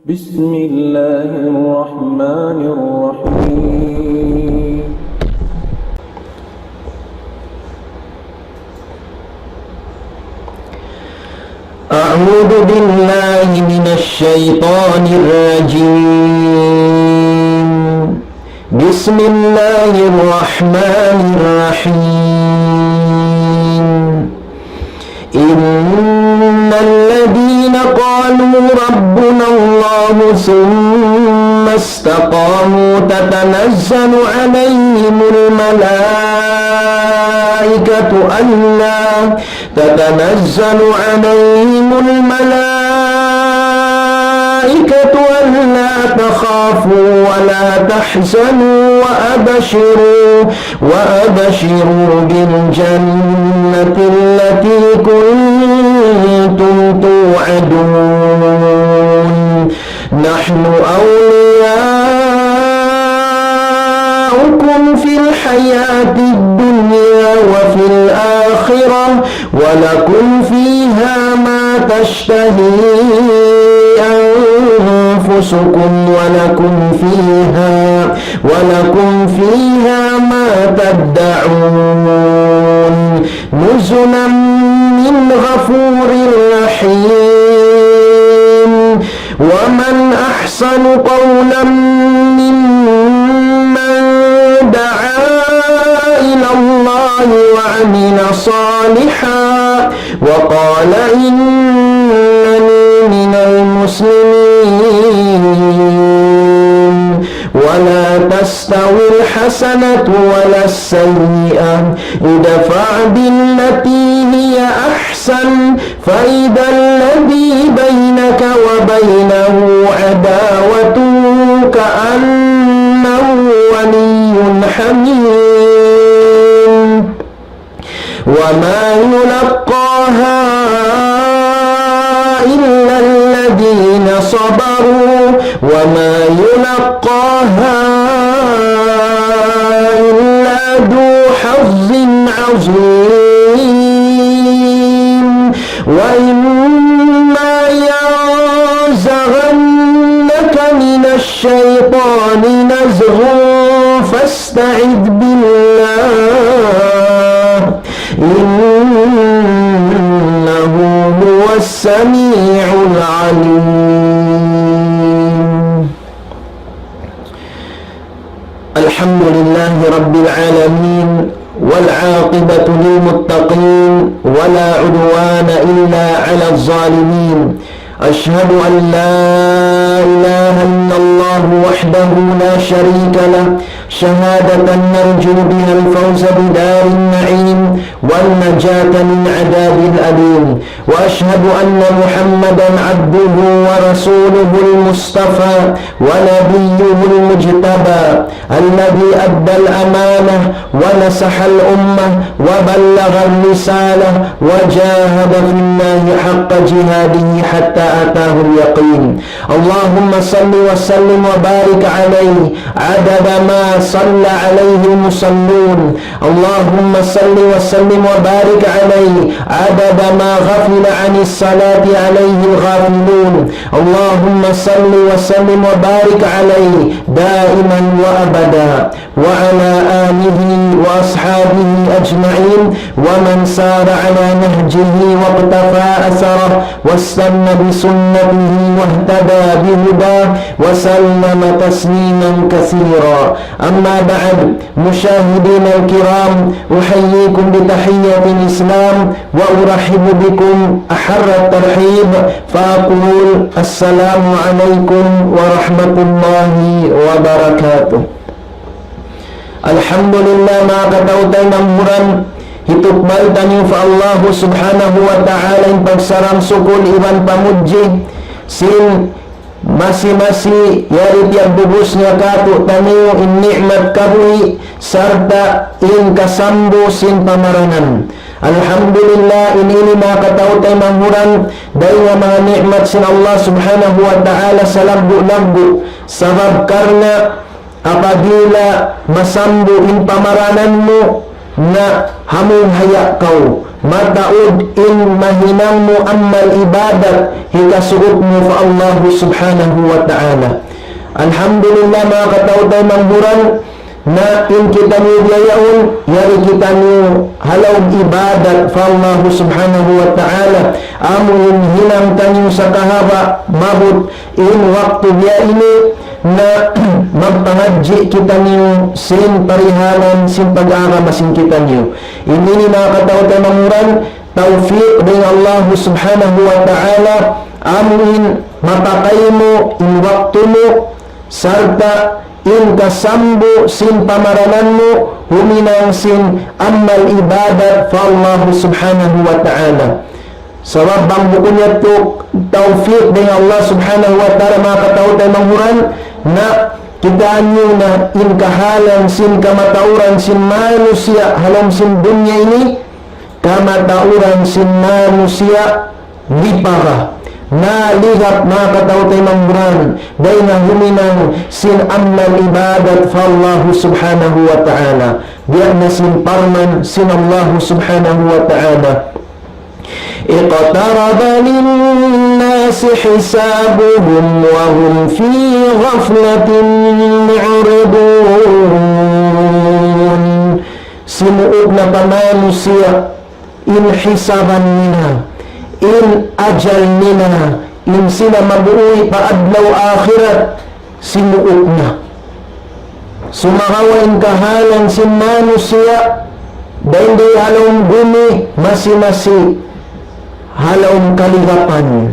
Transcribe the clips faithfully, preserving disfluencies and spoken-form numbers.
بسم الله الرحمن الرحيم. أعوذ بالله من الشيطان الرجيم. بسم الله الرحمن الرحيم. إن الذين قالوا ربنا الله ثم استقاموا تتنزل عليهم الملائكة ألا، تتنزل عليهم الملائكة ألا تخافوا ولا تحزنوا وأبشروا، وأبشروا بالجنة التي كنتم توعدون. نحن أولياؤكم في الحياة الدنيا وفي الآخرة، ولكم فيها ما تشتهي أنفسكم، ولكم فيها، ولكم فيها ما تدعون. نزلا من غفور رحيم. ومن أحسن قولا ممن دعا إلى الله وعمل صالحا وقال إنني من المسلمين. ولا تستوي الحسنة ولا السيئة، ادفع بالتي هي أحسن، فإذا الذي بينك وبينه عداوة كأنه ولي حميم. وما يلقاها إلا الذين صبروا وما يلقاها إلا ذو حظ عظيم. وإما ينزغنك من الشيطان نزغ فاستعذ بالله، إنه هو السميع العليم. الحمد لله رب العالمين، والعاقبة للمتقين، ولا عدوان إلا على الظالمين. أشهد أن لا إله إلا الله وحده لا شريك له، شهادة نرجو بها الفوز بدار النعيم والنجاة من عذاب الأليم. وأشهد أن محمدا عبده ورسوله المصطفى ونبيه المجتبى، الذي أدى الأمانة ونصح الأمة وبلغ الرسالة وجاهد في الله حق جهاده حتى أتاه اليقين. اللهم صل وسلم وبارك عليه عدد ما صلى عليه المصلون. اللهم صل وسلم وبارك عليه عدد ما غفل عن الصلاة عليه الغافلون. اللهم صل وسلم وبارك عليه دائما وأبدا، وعلى آله وأصحابه أجمعين، ومن سار على نهجه واقتفى أثره واستن بسنته واهتدى بهداه وسلم تسليما كثيرا. أما بعد، مشاهدينا الكرام، أحييكم بتحية الإسلام وأرحب بكم أحر الترحيب، فأقول: السلام عليكم ورحمة الله وبركاته. Alhamdulillah, manga kataymanghuran, hitukbal taniyu pa Allah Subhanahu wa Ta'ala in pagsarang-sukul iban pamudji sin masi-masi yari tiyagbubus niya kātu'niyu in ni'mat kabuhi' sarta' in kasambu sin pamaranan. Alhamdulillah, in ini manga kataymanghuran, dayn ha manga ni'mat sin Allah Subhanahu wa Ta'ala salaggu'-laggu'. Sabab karna' apabila masambu in pamaranan mu, Na hamung haya' kaw, mataud in mahinang mu amal ibadat, hikasuuk mu pa Allah Subhanahu wa Ta'ala. Alhamdulillah, manga kataw-taymanghuran, na in kitaniyu biya' yaun, yari kitaniyu ha lawm ibadat pa Allah Subhanahu wa Ta'ala, amu in hinang taniyu sa kahaba', maabut in waktu biya' ini, na magpangadji' kitaniyu sin parihalan sin pag-agama sin kitaniyu. In ini, manga kataw-taymanghuran, tawfik dayn Allah Subhanahu wa Ta'ala, amu in mapakay mu in waktu mu, sarta' in kasambu sin pamaranan mu, huminang sin amal ibadat pa Allah Subhanahu wa Ta'ala. Sabab bang bukun yadtu tawfik dayn Allah Subhanahu wa Ta'ala, manga kataw-taymanghuran, na kitaa niyu na in kahalan sin kamatauran sin manusiya' ha lawm sin dunya ini, kamatauran sin manusiya' lipaga. Na ligap, manga kataw-taymanghuran, dayn ha huminang sin amal ibadat pa Allah Subhanahu wa Ta'ala. Biya' na sin parman sin Allah Subhanahu wa Ta'ala, اقترب للناس حسابهم وهم في غفلة معرضون. Simuuk na pa manusiya' in hisaban nila, in ajal nila, in sila mabuhi' pa adlaw akhirat, simuuk na. Sumagawa' in kahalan sin manusiya', dayn di ha lawm gumi, masi-masi ha lawm kaligapan.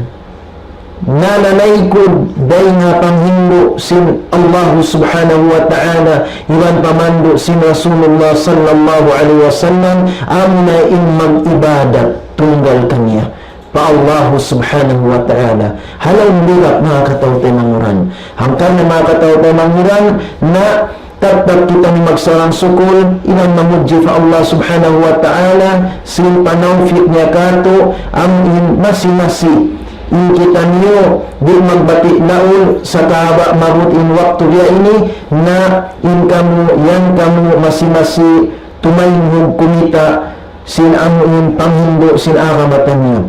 Nananaykud dayn ha panghindu' sin Allah Subhanahu wa Ta'ala, iban pamandu' sin Rasulullah sallallahu alayhi wasallam, amuna in mag-ibadat tunggal kaniya pa Allah Subhanahu wa Ta'ala. Ha lawm ligap, manga kataw-taymanghuran. Hangkan na, manga kataw-taymanghuran, na tattap kitaniyu magsarang-sukul, iban mamudji pa Allah Subhanahu wa Ta'ala, sin panawfik niya katu', amu in masi-masi in kitaniyu, di' magbati' laul, sa kahaba' maabut in waktu biya' ini, na in kamu, yan kamu masi-masi, tumaynghug kumita', sin amu in panghindu' sin agama taniyu.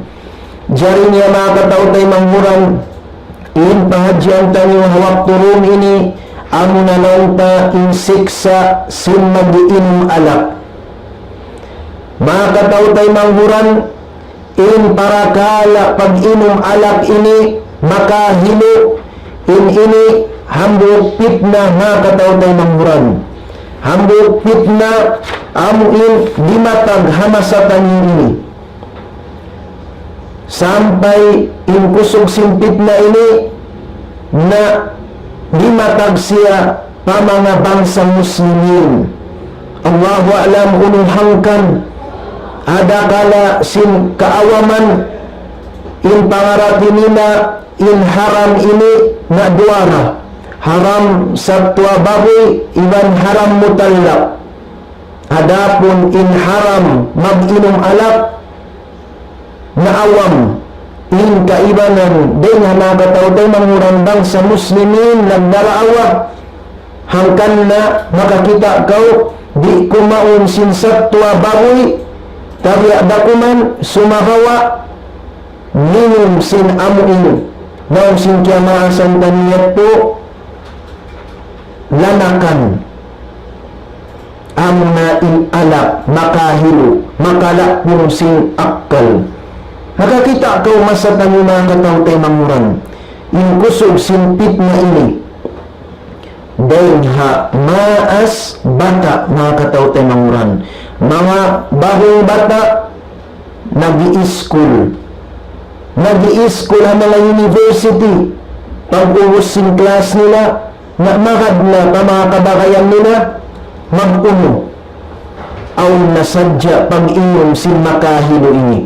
Jari niya, manga kataw-taymanghuran, in pangadjian taniyu ha waktu dum ini, amuna laung ta in siksa' sin mag-iinum alak. Manga kataw-taymanghuran, in parakala' pag-inum alak ini makahilu, in ini hambuuk pitna, manga kataw-taymanghuran. Hambuuk pitna, amu in dimatag ha masa taniyu ini. Sampay in kusug sin pitna ini na dimatag siya pa manga bangsa Muslimin. Allahu a'lam, unu hangkan, adakala' sin kaawaman in pangarati nila in haram ini na duwa ra. Haram sattuwa babuy iban haram mutallak. Adapun in haram mag-inum alak, naawam in kaibanan dayn ha manga kataw-taymanghuran bangsa Muslimin nagdaraawat, hangkan na makakita' kaw di' kumaun sin sattuwa babuy, tabiya' dakuman, sumagawa' minum sin amu in, laung sin kiyamaasan taniyu yadtu, lanakan. Amuna in alak makahilu, makalapung sin akkal. Makakita' kaw masa taniyu, manga kataw-taymanghuran, in kusug sin pitna ini. Dayn ha maas bata', manga kataw-taymanghuran. Manga bahung bata', nag-i-school. Nag-i-school ha manga university. Pag-ubus sin class nila, na magad na pa manga kabagayan nila, mag-unu. Awn na sadja pag-inum sin makahilu ini.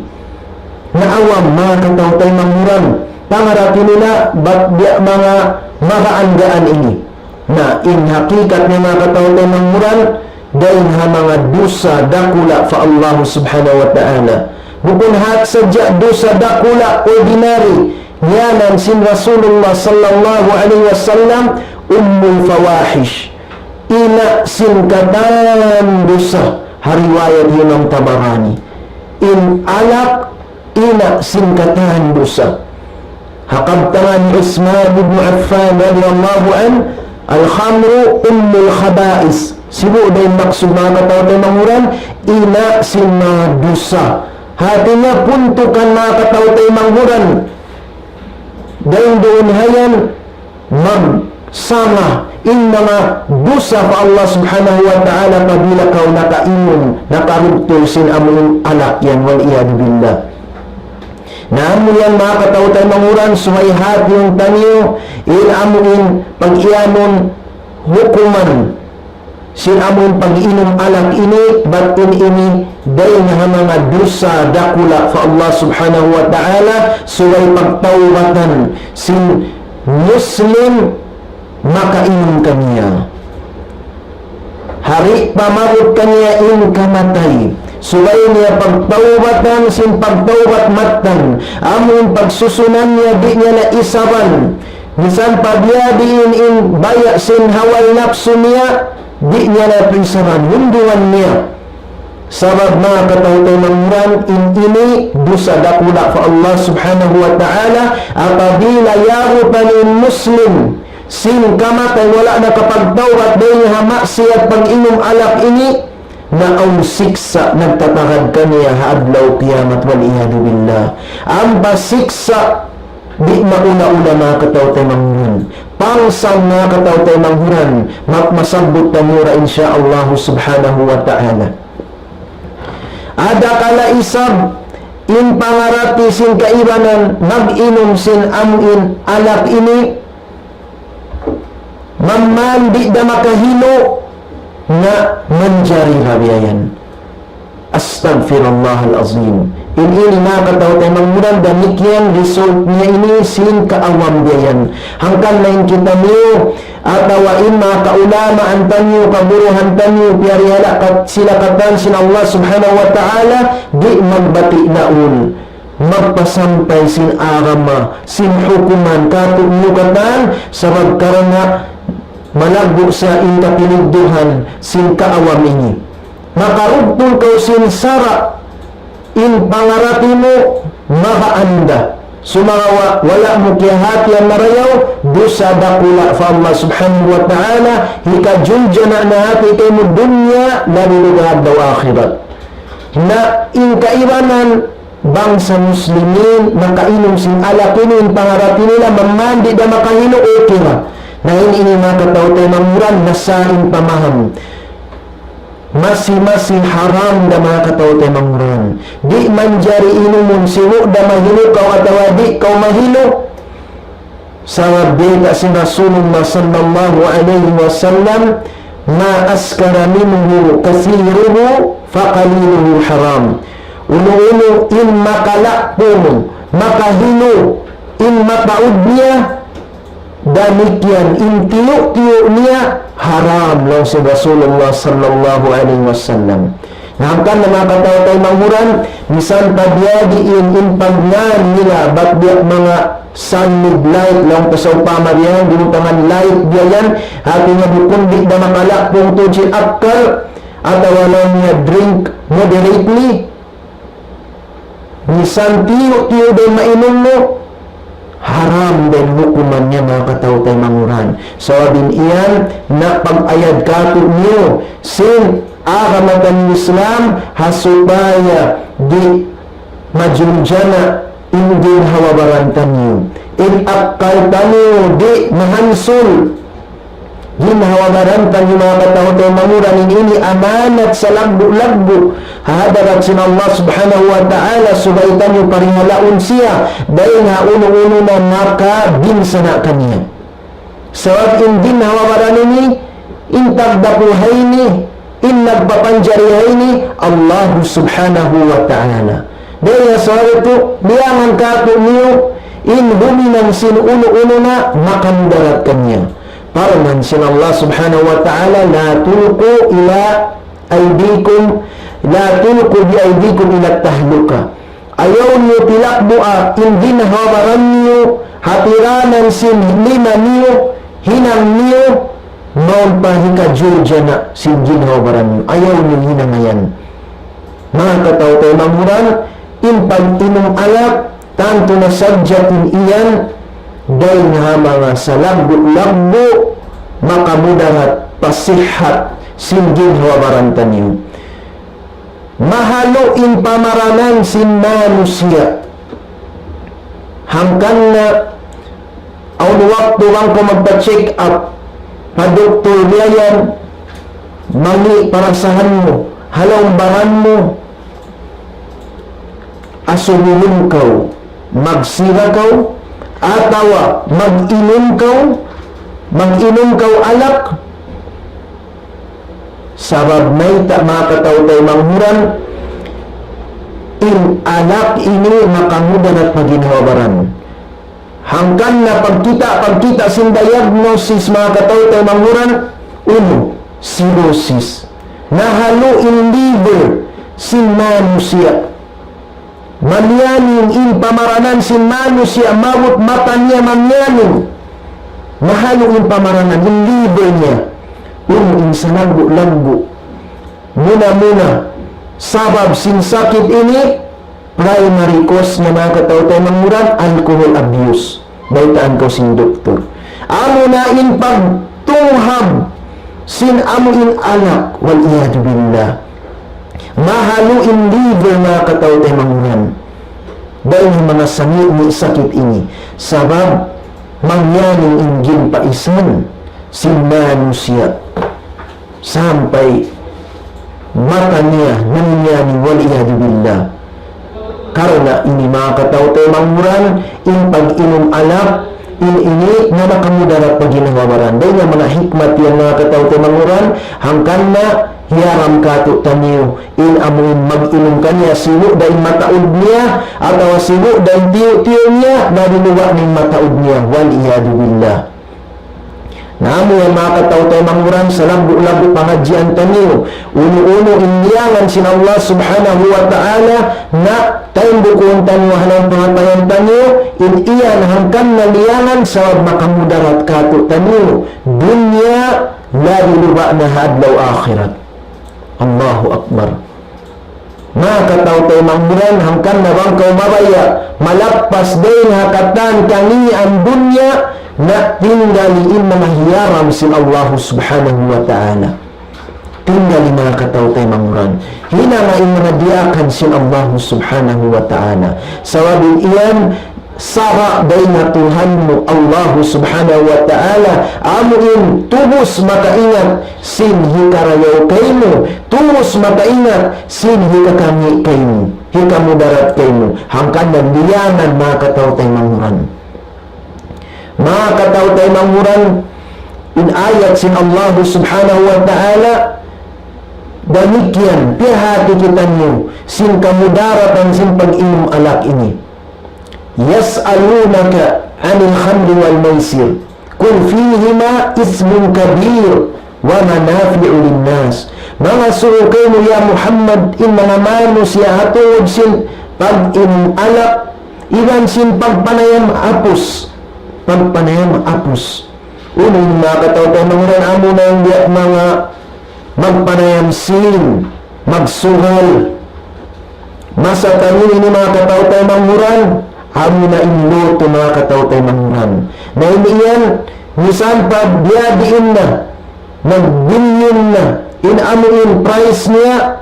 Naawam, manga kataw-taymanghuran, pangarati nila, bat biya' manga magaan-gaan ini. Na in hakikat niya, manga kataw-taymanghuran, dayn ha manga dusa dakula' pa Allah Subhanahu wa Ta'ala. Bukun hat sadja dusa dakula' ordinary, ngiyanan sin Rasulullah sallallahu alayhi wasallam ummul fawahish. Ina' sin katan dusa. Ha riwayat Imam Tabarani, in alak ina' sin katan dusa. Ha kabtangan hi Uthman ibn Affan radiyallahu anhu, "Al-khamru ummul khaba'is." Sibu' da in maksud, manga kataw-taymanghuran, ina' sin manga dusa. Hati niya puntukan, manga kataw-taymanghuran, dayn duun hayan magsanga in manga dusa pa Allah Subhanahu wa Ta'ala apabila kaw nakainum, nakarugtul sin amu in alak yan, wal iyadu billah. Na amu yan, manga kataw-taymanghuran, subay hātihun taniyu in amu in pag-iyanun hukuman sin amu in pag-inum alak ini, bat in ini dayn ha manga dusa dakula' pa Allah Subhanahu wa Ta'ala, subay pagtawbatan sin Muslim makainum kaniya. Di' pa maabut kaniya in kamatay, subay niya pagtawbatan sin pagtawbat mattan, amu in pagsusunan niya di' niya na isaban. Misan pa biya' diin in baya' sin hawa napsu niya, di' niya na tuud isaban, hundungan niya. Sabab, manga kataw-taymanghuran, in ini dusa dakula' pa Allah Subhanahu wa Ta'ala, apabila yabutan in Muslim sin kamatay wala' nakapagtawbat dayn ha maksiyat pag-inum alak ini, na awn siksa' nagtatagad kaniya ha adlaw kiyamat, wal iyadu billah. Ampa siksa' di' maula-ula, manga kataw-taymanghuran. Pangsan, manga kataw-taymanghuran, mak-, masabbut taniyu ra, insya Allah Subhanahu wa Ta'ala. Adakala isab in pangarati sin kaibanan mag-inum sin amu in alak ini, mamman di' da makahilu, na manjari ra biya' yan. Astaghfirullahal azim. In ini, manga kataw-taymanghuran, damikkiyan result niya ini sin kaawam biya' yan. Hangkan na in kitaniyu, atawa in manga kaulamaan taniyu, kaguruhan taniyu, piyarihala' kat-, sila katan sin Allah Subhanahu wa Ta'ala, di' magbati' laung, magpasampay sin agama, sin hukuman kātu'niyu katan, sabab karna' malaggu' sa in kapinigduhan sin kaawam ini. Makarugtul kaw sin sara', in pangarati mu magaan da. Sumagawa' wala' mu kiyahatihan marayaw, dusa dakula' pa Allah Subhanahu wa Ta'ala, hikajuljana' na hati kaymu dunya, labi-labi adlaw akhirat. Na in kaibanan bangsa Muslimin, nakainum sin alak ini, in pangarati nila, mamman di' da makahilu, okay ra. Na in ini, manga kataw-taymanghuran, nasa in pamaham. Masi-masi haram da, manga kataw-taymanghuran. Di' manjari inumun, sibu' da mahilu kaw atawa di' kaw mahilu. Sabab bayta' sin Rasulullah sallallahu alayhi wasallam, ما أسكر منه كثيره فقليله حرام. Unu-unu in makalapung, makahilu, in mataud niya, damikkiyan in tiyu'-tiyu' niya haram, laung sin Rasulullah sallallahu alayhi wasallam. Na hangkan na, manga kataw-taymanghuran, misan pa biya' diin in pagngān nila, bat biya' manga sunmade light, laung ta sawpama biya' yan, duun tangan light biya' yan, hati niya bukun di' da makalapung tuud sin akkal, atawa laung niya drink moderately, misan tiyu'-tiyu' da in mainum mu, haram da in hukuman niya, manga kataw-taymanghuran. Sabab in yan, na pag-ayad kātu'niyu sin agama taniyu Islam, ha supaya di' majuljana' in ginhawa-baran taniyu. In akkal taniyu di' mahansul. Ginhawa-baran taniyu, manga kataw-taymanghuran, in ini amanat salaggu'-laggu' ha hadarat sin Allah Subhanahu wa Ta'ala, subay taniyu parihalaun siya dayn ha unu-unu na makabinsana' kaniya. Sabab in ginhawa-baran ini, in tagdapu ha ini, in nagpapanjari ha ini, Allah Subhanahu wa Ta'ala. Dayn ha sabab itu, biyangan kātu'niyu in huminang sin unu-unu na makamudarat kaniya. Parman sin Allah Subhanahu wa Ta'ala, لا تلقوا إلى أيديكم، لا تلقوا بأيديكم إلى التهلكة. Ayaw niyu tilakbua in ginhawa-baran niyu ha tiranan sin lima niyu, hinang niyu, mawn pa hikajurjana sin ginhawa-baran niyu. Ayaw niyu hinangayan. Manga kataw-taymanghuran, in pag-inum alak, tantu na sadja in yan, dayn ha manga salaggu'-laggu' makamudarat pa sihat sin ginhawa-baran taniyu. Mahalu' in pamaranan sin manusiya'. Hangkan na, awn waktu bang kaw magpa-check up, pa doktor biya' yan, mangi' parasahan mu, ha lawm baran mu, asubuhun kaw, magsira kaw, atawa mag-inum kaw, mag-inum kaw alak, sabab mayta' manga kataw-taymanghuran, in alak ini makamudarat pa ginhawa-baran. Hangkan na pagkita', pagkita' sin diagnosis manga kataw-taymanghuran, unu, cirrhosis. Nahalu' in liver sin manusiya'. Mamiyaning in pamaranan sin manusiya', maabut mata niya mamiyaning. Mahalu' in pamaranan, in liver niya. Unu in salaggu'-laggu'. Muna-muna, sabab sin sakit ini, primary cause niya manga kataw-taymanghuran, alcohol abuse. Baytaan kaw sin doktor. Amuna in pagtunghab sin amu in alak, wal iyadhu billah. Mahalu' in liver manga kataw-taymanghuran. Dayn ha manga sangi' ni sakit ini. Sabab, mamiyaning in ginpaisan sin manusiya'. Sampay mata niya namiyaning, wal iyadhu billah. Karna' ini manga kataw-taymanghuran, in pag-inum alak, in ini na makamudarat pa ginhawa-baran. Dayn ha manga hikmat yan manga kataw-taymanghuran, hangkan na hiyaram kātu'niyu, in amu in mag-inum kaniya, sibu' da in mataud niya, atawa sibu' da in tiyu'-tiyu' niya, na diluwa' na in mataud niya, wal iyadhu billah. Na amu yan manga kataw-taymanghuran, salaggu'-laggu' pangadjian taniyu. Unu-unu in liyangan sin Allah Subhanahu wa Ta'ala, na taymbukun taniyu ha lawm pangatayan taniyu, in yan hangkan na liyangan sabab makamudarat kātu'niyu. Dunya, labi luba' na ha adlaw akhirat. Allahu Akbar. Manga kataw-taymanghuran, hangkan na bang kaw mabaya', malappas dayn ha katan kangīan dunya, na tinggali in manga hiyaram sin Allah Subhanahu wa Ta'ala. Tinggali manga kataw-taymanghuran. Hinanga in manga diyaakan sin Allah Subhanahu wa Ta'ala. Sabab in yan, sara' dayn ha Tuhan mu, Allahu Subhanahu wa Ta'ala, amu in tubus makaingat sin hikarayaw kaymu, tubus makaingat sin hikakangī' kaymu, hikamudarat kaymu, hangkan na liyangan manga kataw-taymanghuran. Manga kataw-taymanghuran, in ayat sin Allahu Subhanahu wa Ta'ala, damikkiyan, piyahāti kitaniyu, sin kamudaratan sin pag-inum alak ini. يسألونك عن الخمر والميسر قل فيهما إثم كبير ومنافع للناس. Mangasubu kaymu ya Muhammad in manga manusiya' ha tungud sin pag-inum alak, iban sin pagpanayam apus. Pagpanayam apus. Unu in manga kataw-taymanghuran, amuna in biya' manga magpanayam sin, magsugal. Masa taniyu ini manga kataw-taymanghuran, amuna in lutu manga kataw-taymanghuran. Na in yan, misan pa biya' diin na, nagbilyun na, in amu in price niya,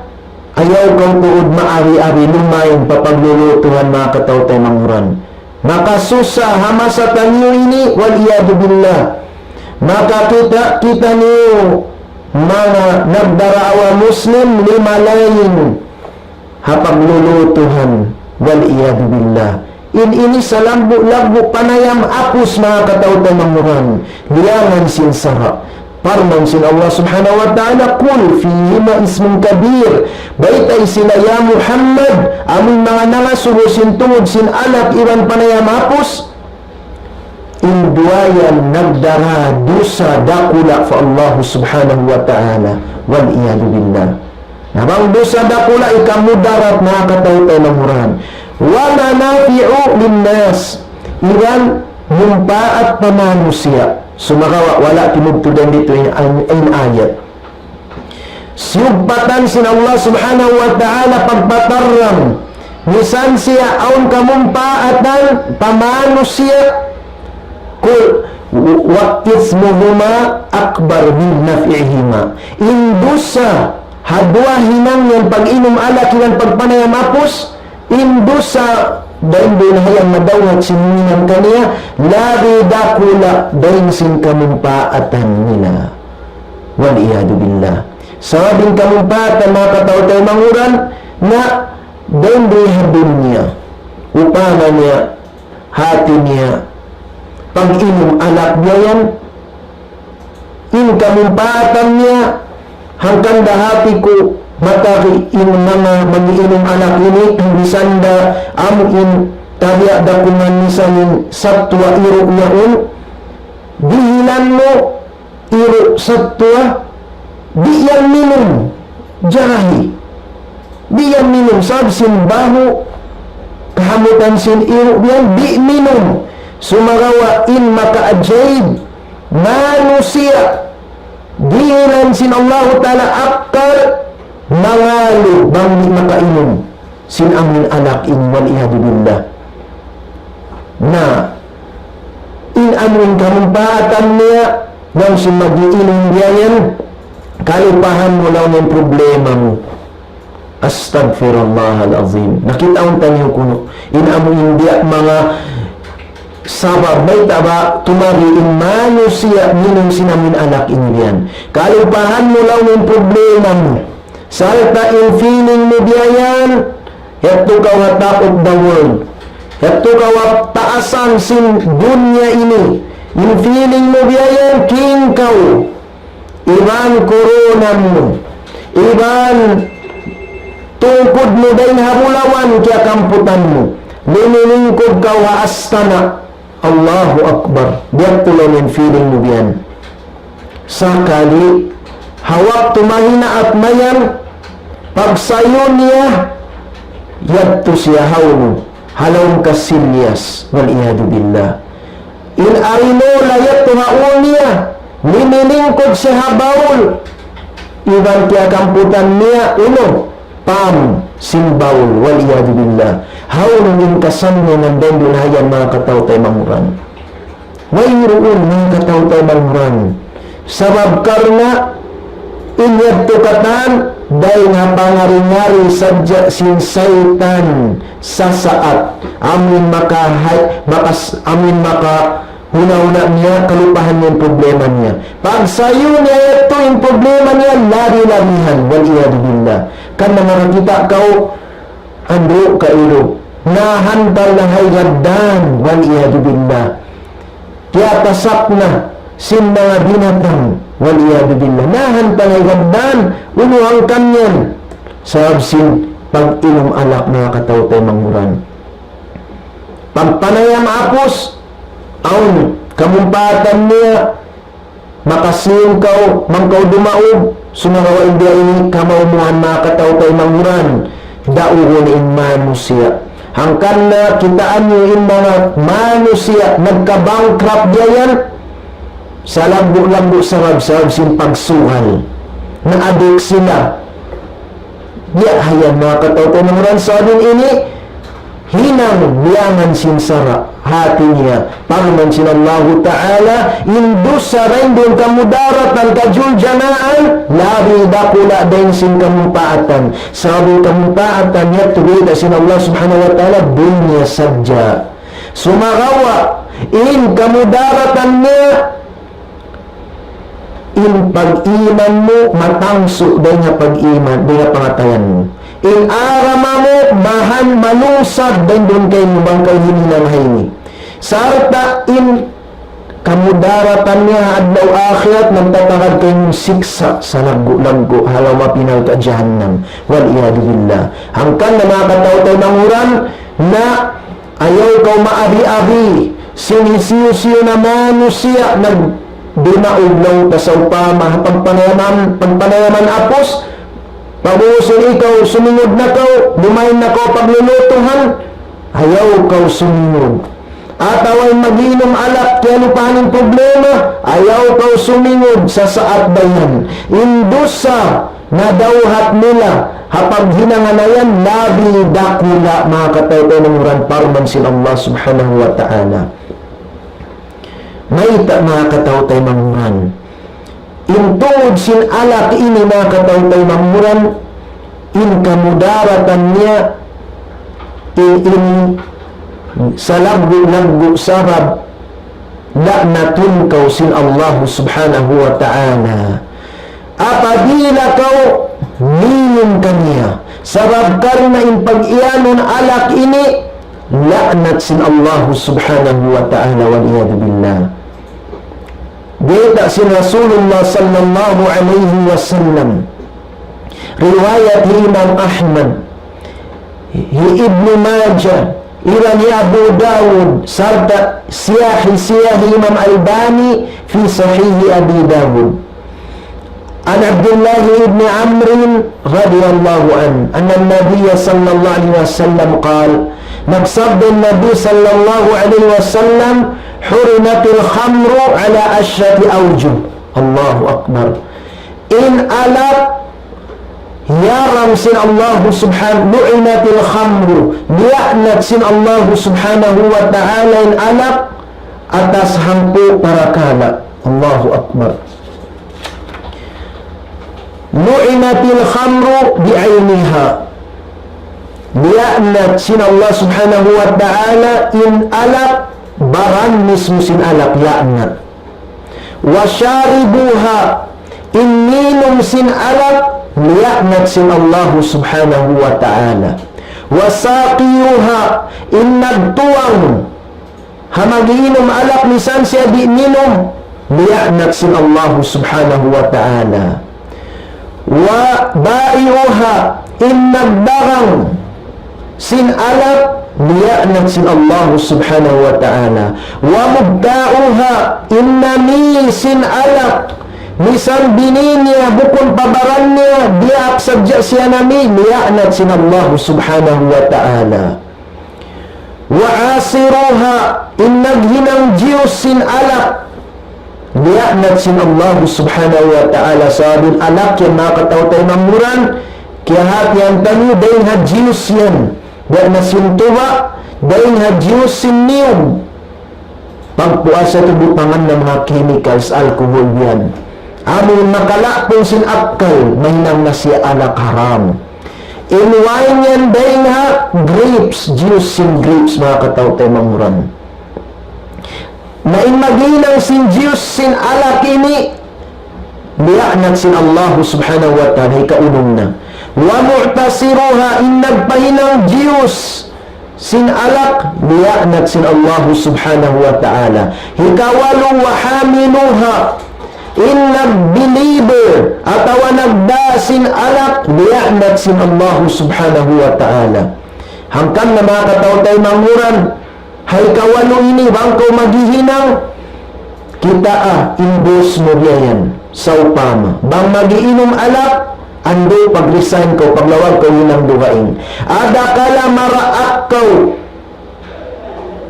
ayaw kaw tuud maari-ari lumain pa paglulutuhan manga kataw-taymanghuran. Makasusa ha masa taniyu ini, wal iyadhu billah. Makakita' kitaniyu manga nagdaraawa Muslim, limalain ha paglulutuhan, wal iyadhu billah. In ini salaggu'-laggu' panayam apus manga kataw-taymanghuran, liyangan sin sara'. Parman sin Allah Subhanahu wa Ta'ala, قل فيهما إثم كبير. Baytai sila ya Muhammad, amun manga nangasubu sin tungud sin alak iban panayam apus, in duwa yan nagdara dusa dakula' pa Allah Subhanahu wa Ta'ala. Wal iyadhu billah. Na bang dusa dakula' ikamudarat na kataw-taymanghuran. ومنافع للناس. Iban mumpaat pa manusiya'. Sumagawa' wala' timubtudan didtu in, in, in ayat. Siyugpatan sin Allah Subhanahu wa Ta'ala pagpatarrang, misan siya awn kamumpaatan pa manusiya', قل وإثمهما أكبر من نفعهما. In dusa ha duwa hinang yan, pag-inum alak iban pagpanayam apus, in dusa dayn duun ha yan madawhat sin hinang kaniya, labi dakula' dayn sin kamumpaatan nila. والعياذ بالله. Sabab in kamumpaatan, manga kataw-taymanghuran, na dayn di ha dunya. Upama niya, hati niya, pag-inum alak biya' yan, in kamumpaatan niya, hangkan da hati ku matari in manga mag-inum alak ini, misan da amu in tabiya' da kuman misan in satwa iru' yaun, dihilan mu iru' satwa, di' yan minum, jarahi. Di' yan minum, sabab sin bahu', kahamutan sin iru' yan, di' minum. Sumagawa' in makaajaib, manusiya', dihilan sin Allahu Ta'ala akkal, mangalu' bang di' makainum sin amuin alak ini, والعياذ بالله. Na, in amuin kamumpaatan niya, laung sin mag-iinum biya' yan, kalupahan mu laung in problema mu. Astaghfirullahal azim. Nakitaun taniyu kunu'. In amuin biya' manga sabab, mayta' ba tumari in manusiya' minum sin amuin alak ini biya' yan. Kalupahan mu laung in problema mu. Sarta' in feeling mu biya' yan, yadtu kaw ha top of the world. Yadtu kaw ha taasan sin dunya ini. In feeling mu biya' yan, king kaw. Iban korona mu. Iban tungkud mu dayn ha bulawan kiyakamputan mu. Lumilingkud kaw ha astana'. Allahu Akbar. Biya' tuud in feeling mu biya' yan. Sakali, ha waktu mahinaat mayan, pagsayu niya, yadtu siya hawnu, ha lawm kasilyas, والعياذ بالله. In arinola yadtu ha ū niya, lumilingkud siya ha bawl, iban kiyakamputan niya unu, pam sin bawl, والعياذ بالله. Hawnu in kasannyangan dayn duun ha yan, manga kataw-taymanghuran. Wayruun, manga kataw-taymanghuran. Sabab karna' in yadtu katan, dayn ha pangari-ngari sadja sin saytan sasaat. Amuin makahay-, makas-, amuin maka huna-huna niya, kalupahan niya in problema niya. Pagsayu niya yadtu in problema niya, labi-labihan, والعياذ بالله. Kan na makakita' kaw, andu' kailu, nahantal na ha igaddan, والعياذ بالله. Kiyatasak na sin manga binatang, والعياذ بالله. Nahantal na ha igaddan, unu hangkan yan. Sabab sin pag-inum alak, manga kataw-taymanghuran. Pagpanayam apus, awn kamumpaatan niya, makasīn kaw, bang kaw dumaug, sumagawa' in biya' ini kamaumuhan, manga kataw-taymanghuran, daugun in manusiya'. Hangkan na kitaan niyu in manga manusiya' nagka-bankrupt biya' yan, salaggu'-laggu' sabab, sabab sin pagsugal. Na-addict sila. Biya' ha yan, manga kataw-taymanghuran, sabab in ini hinang biyangan sin sara'. Hati niya, parman sin Allahu Ta'ala, in dusa dayn duun kamudaratan, kajuljanaan, labi dakula' dayn sin kamumpaatan. Sabab in kamumpaatan yadtu biyayta' sin Allah Subhanahu wa Ta'ala, dunya sadja. Sumagawa', in kamudaratan niya, in pag-iman mu, matangsu dayn ha pag-iman, dayn ha pangatayan mu. In agama mu, mahan malungsad dayn duun kaymu bang kaw himinang ha ini. Sarta' in kamudaratan niya ha adlaw akhirat, magtatagad kaymu siksa' salaggu'-laggu' ha lawm api narka' jahannam. والعياذ بالله. Hangkan na, manga kataw-taymanghuran, na ayaw kaw maabi-abi sin hisiyu-siyu na manusiya' nagdumaug laung ta sawpama ha pagpanayaman, pagpanayaman apus, pag'ubus ikaw sumingud na kaw, lumain na kaw paglulutuhan, ayaw kaw sumingud. atawa in mag-iinum alak, kiyalupahan in problema, ayaw kaw sumingud, sasaat da yan. In dusa nadawhat nila ha paghinanga na yan, labi dakula', manga kataymanghuran, parman sin Allah Subhanahu wa Ta'ala. Mayta', manga kataymanghuran? In tungud sin alak ini, manga kataymanghuran, in kamudaratan niya, in ini salaggu'-laggu' sabab, la'natun kaw sin Allah Subhanahu wa Ta'ala. Apabila kaw minum kaniya, sabab karna' in pag-iyanun alak ini, la'nat sin Allah Subhanahu wa Ta'ala, wal iyadhu billah. Bayta' sin Rasulullah sallallahu alayhi wasallam, riwayat hi Imam Ahmad, hi Ibnu Majah, iban hi Abu Dawud, sarta' siyahi, siyahi Imam Albani fi Sahih Abi Dawud. عن عبد الله بن عمرو رضي الله عنه أن النبي صلى الله عليه وسلم قال, nagsabda in Nabi sallallahu alayhi wasallam, حرمت الخمر على عشرة أوجه. Allahu Akbar. In alak, hiyaram sin Allah Subhan-, لعنت الخمر, liya'nat sin Allah Subhanahu wa Ta'ala in alak, atas hangpu' parakala'. Allahu Akbar. لعنت الخمر بعينها. Liya'nat sin Allah Subhanahu wa Ta'ala in alak, baran mismu sin alak, la'nat. وشاربوها, in minum sin alak, liya'nat sin Allah Subhanahu wa Ta'ala. وساقيوها, in nagtuwang ha mag-iinum alak misan siya di' minum, liya'nat sin Allah Subhanahu wa Ta'ala. وبائعوها, in nagdagang sin alak, liya'nat sin Allah Subhanahu wa Ta'ala. ومبتاعها, in nami sin alak, misan bini niya bukun pa baran niya, diyaak sadja siya nami, liya'nat sin Allah Subhanahu wa Ta'ala. وعاصروها, in naghinang juice sin alak, liya'nat sin Allah Subhanahu wa Ta'ala. Sabab in alak yan, manga kataymanghuran, kiyahatihan taniyu dayn ha juice yan. Biya' na sin tuba', dayn ha juice sin niyug. Pagpuas yadtu, butangan na manga chemicals, alcohol yan. Amu in makalapun sin akkal, mahinang na siya alak, haram. In wine yan dayn ha grapes, juice sin grapes, manga kataymanghuran. Na in maghinang sin juice sin alak ini, liya'nat sin Allah Subhanahu wa Ta'ala, hikaunum na. ومعتصروها, in nagpahinang juice sin alak, liya'nat sin Allah Subhanahu wa Ta'ala. Hikawalu, وحاملوها, in nag-deliver atawa nagdā sin alak, liya'nat sin Allah Subhanahu wa Ta'ala. Hangkan na, manga kataymanghuran, ha hikawalu ini, bang kaw maghihinang, kitaa, in boss mu biya' yan. Sawpama, bang mag-iinum alak, andu' pag-resign kaw, paglawag kaw hinang dugaing. Adakala maraak kaw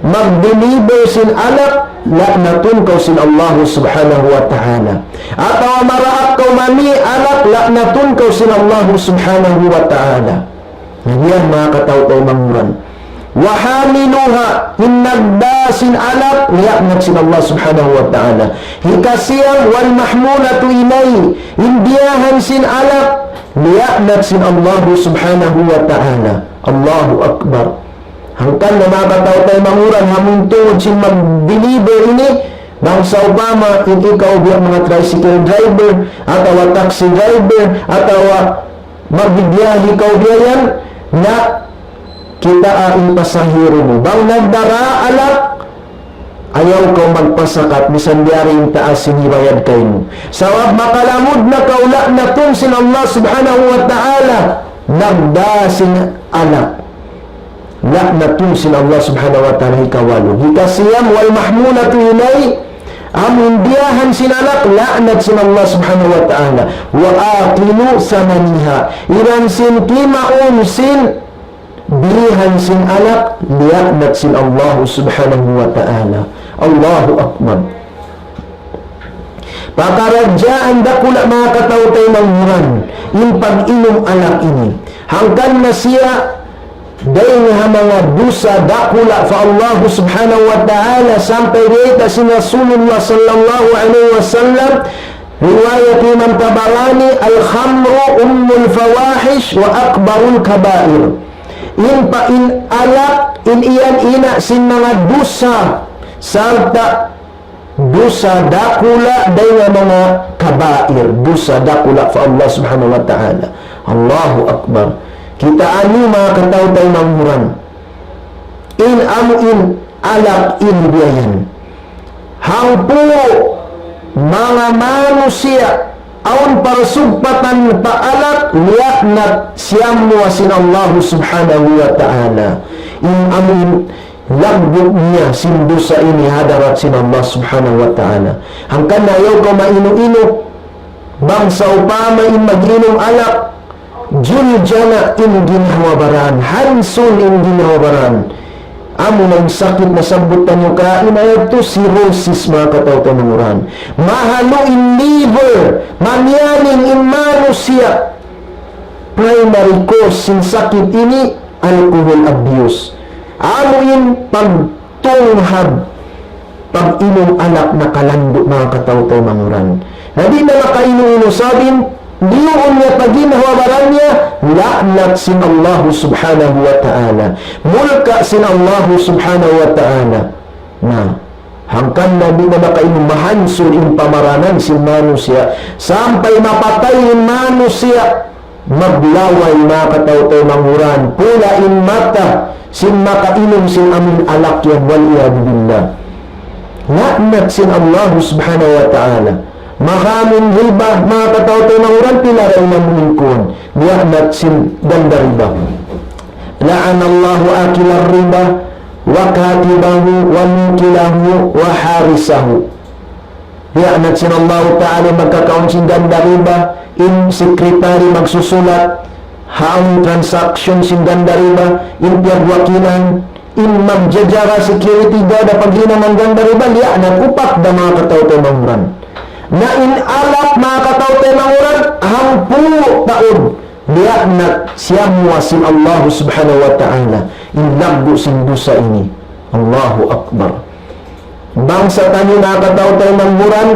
mag-deliver sin alak, la'natun kaw sin Allah Subhanahu wa Ta'ala. Atawa maraak kaw mami alak, la'natun kaw sin Allah Subhanahu wa Ta'ala. Na yan, manga kataymanghuran. وحاملوها, in nagdā sin alak, liya'nat sin Allah Subhanahu wa Ta'ala. Hikasiyam, والمحمولة إليه, in diyahan sin alak, liya'nat sin Allah Subhanahu wa Ta'ala. Allahu Akbar. Hangkan na, manga kataymanghuran, amu in tungud sin mag-deliver ini, bang sawpama in ikaw biya' manga tricycle driver, atawa taxi driver, atawa magbibiyahe kaw biya' yan, na kitaa in pasahero mu. Bang nagdara alak, ayaw kaw magpasakat, misan biya' diin taas sin hibayad kaymu. Sabab makalamud na kaw la'natun sin Allah Subhanahu wa Ta'ala, nagdā sin alak. La'natun sin Allah Subhanahu wa Ta'ala, hikawalu. Hikasiyam, والمحمولة إليه, amu in diyahan sin alak, la'nat sin Allah Subhanahu wa Ta'ala. وآكل ثمنها, iban sin timaun sin bilihan sin alak, liyaanat sin Allah subhanahu wa ta'ala. Allahu Akbar. Pakaradjaan dakula' manga kataw-taymanghuran in pag-inum alak ini. Hangkan na siya dayn ha manga dusa dakula' pa Allah subhanahu wa ta'ala, sampay bayta' sin Rasulullah sallallahu alayhi wasallam, riwayat Imam Tabarani, الخمر أم الفواحش وأكبر الكبائر. In pa in alak, in yan ina' sin manga dusa, sarta' dusa dakula' dayn ha manga kabair, dusa dakula' pa Allah subhanahu wa ta'ala. Allahu Akbar. Kitaa niyu manga kataw-taymanghuran. In amu in alak in biya' yan. Hangpu' manga manusiya' awn parsugpatan pa alak, liyaanat siyamuwa sin Allah subhanahu wa ta'ala. In amu in laggu' niya sin dusa ini ha hadarat sin Allah subhanahu wa ta'ala. Hangkan na ayaw kaw mainu-inu, bang sawpama in mag-inum alak, juljana in ginhawa-baran, hansul in ginhawa-baran. Amu na in sakit nasabbut taniyu kaina yadtu, cirrhosis, manga kataw-taymanghuran. Mahalu' in liver, mamiyaning in manusiya'. Primary cause sin sakit ini, alcohol abuse. Amu in pagtunghab, pag-inum alak nakalandu' manga kataw-taymanghuran. Na di' na makainu-inu sabab in liyuun niya pa ginhawa-baran niya, la'nat sin Allah subhanahu wa ta'ala. Mulka' sin Allah subhanahu wa ta'ala. Na, hangkan na di' na makainu, mahansul in pamaranan sin manusiya'. Sampay mapatay in manusiya'. Maglaway manga kataw-taymanghuran, pula' in mata sin makainum sin amun alak yan, wal iyadhu billah. La'nat sin Allah subhanahu wa ta'ala. Makainum riba, manga kataw-taymanghuran, pila ra in amun kuwan. La'nat sin ganda riba. لعن الله آكل الربا وكاتبه وموكله وحارسه. La'nat sin Allahu ta'ala in magkakaun sin ganda riba, in secretary magsusulat ha amun transaction sin ganda riba, in piyagwakilan, in magjajaga, security guard ha paghinang ganda riba, la'nat. Upat da, manga kataw-taymanghuran. Na in alak, manga kataw-taymanghuran, hangpu' taud, la'nat siyamuwa sin Allah subhanahu wa ta'ala in laggu' sin dusa ini. Allahu Akbar. Bangsa taniyu, manga kataw-taymanghuran,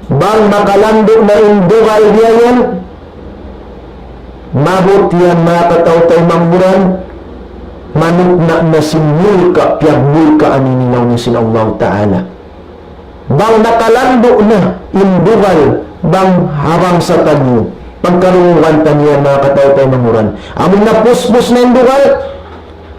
bang makalandu' na in dugal biya' yan, maabut yan, manga kataw-taymanghuran, manukna' na sin mulka', piyagmulkaan ini laung sin Allah ta'ala. Bang nakalandu' na in dugal, bang ha bangsa taniyu, pagkarungugan taniyu yan, manga kataw-taymanghuran. Amun napuspus na in dugal,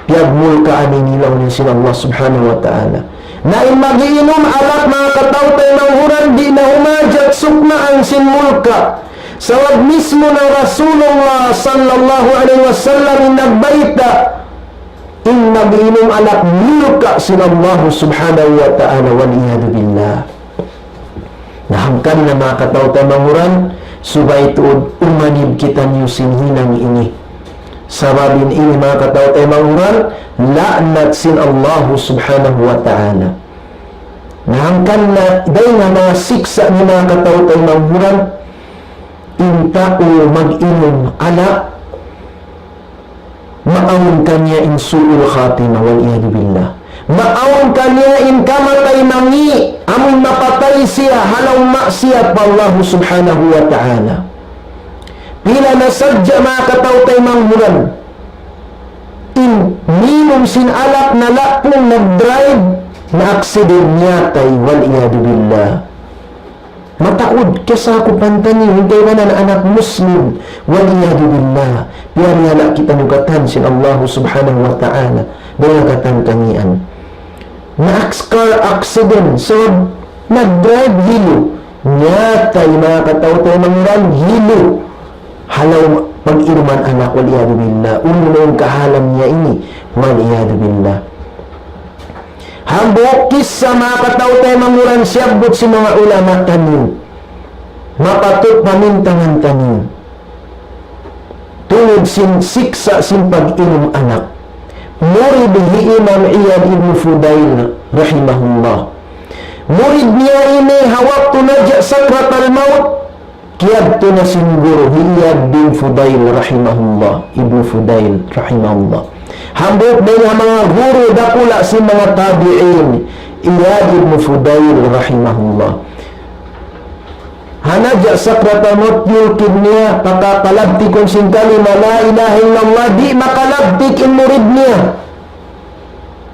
piyagmulkaan ini laung sin Allah subhanahu wa ta'ala. Na in mag-iinum alak, manga kataw-taymanghuran, di' na humajat suknaan sin mulka'. Sabab mismu na Rasulullah sallallahu alayhi wasallam in nagbayta', in mag-iinum alak mulka' sin Allah subhanahu wa ta'ala, wal iyadhu billah. Na hangkan na, manga kataw-taymanghuran, subay tuud umanib kitaniyu sin hinang ini. Sabab in ini, manga kataw-taymanghuran, la'nat sin Allah subhanahu wa ta'ala. Na hangkan na dayn ha manga siksa' niya, manga kataw-taymanghuran, in tau mag-inum alak, maawn kaniya in su'ul khatima, wal iyadhu billah. Maawn kaniya in kamatay mangi', amun mapatay siya ha lawm maksiyat pa Allah subhanahu wa ta'ala. Pila na sadja, manga kataw-taymanghuran, in minum sin alak, nalapung, nag-drive, na-accident, miyatay, wal iyadhu billah. Mataud, kiyasakupan taniyu, in kaibanan anak Muslim. Wal iyadhu billah. Piyarihala' kitaniyu katan sin Allah subhanahu wa ta'ala. Dayn ha katan kangian. Na-, car accident. So, nag-drive hilu. Miyatay, manga kataw-taymanghuran, hilu. Ha lawm pag-inuman alak, wal iyadhu billah. Unu na in kahalan niya ini. Wal iyadhu billah. Hambuuk kissa, manga kataw-taymanghuran, siyabbut sin manga ulama taniyu. Mapatut pamintangan taniyu. tungud sin siksa' sin pag-inum alak. Murid hi Imam Iyad ibn Fudail rahimahullah. Murid niya ini ha waktu naja' sakratal maut, kiyadtu na sin guru hi Iyad bin Fudail rahimahullah, ibn Fudail rahimahullah. Hambuuk dayn ha manga guru dakula' sin manga tabi'in, Iyad ibn Fudail rahimahullah. Ha naja' sakratal maut, tiyulkid niya, pakakalabtikun sin kalima la ilaha illallah, di' makalabtik in murid niya.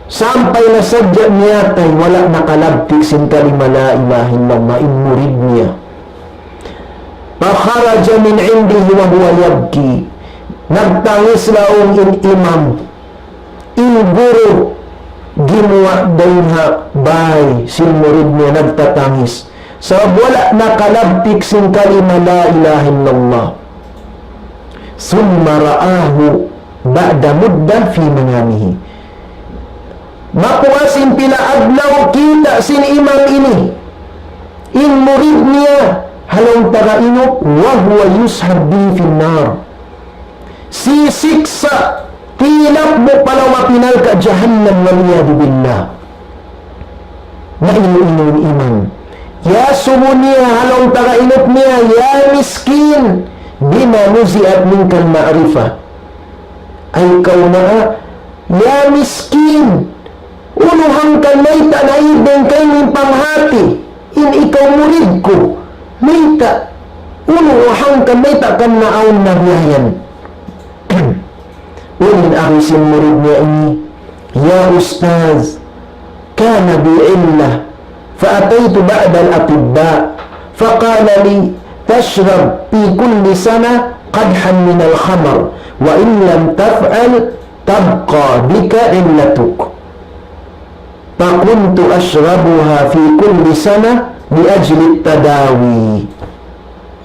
Sampay na sadja miyatay, wala' nakalabtik sin kalima la ilaha illallah in murid niya. فخرج من عنده وهو يبكي. Nagtangis laung in imam. In guru, gimuwa' dayn ha bāy sin murid niya nagtatangis. Sabab wala' nakalabtik sin kalima la ilaha illallah. ثم رآه بعد مدة في منامه. Mapuas in pila adlaw kita' sin imam ini, in murid niya, ha lawm taga inup, وهو يصهب به في النار. Sisiksa', tilapbu' pa lawm api narka' jahannam, والعياذ بالله. Na inu-inu in imam. Iyasubu niya ha lawm taga inup niya, يا مسكين، بما نزعت منك المعرفة. Ay kaw naa, ya miskin, unu hangkan mayta' naīg dayn kaymu in panghāti, in ikaw murid ku, mayta', unu hangkan mayta' kaw naawn na biya' yan. Unu in agi sin murid niya ini, يا أستاذ، كان بي علة، فأتيت بعض الأطباء، فقال لي: تشرب في كل سنة قدحا من الخمر، وإن لم تفعل تبقى بك علتك. فكنت أشربها في كل سنة لأجل التداوي.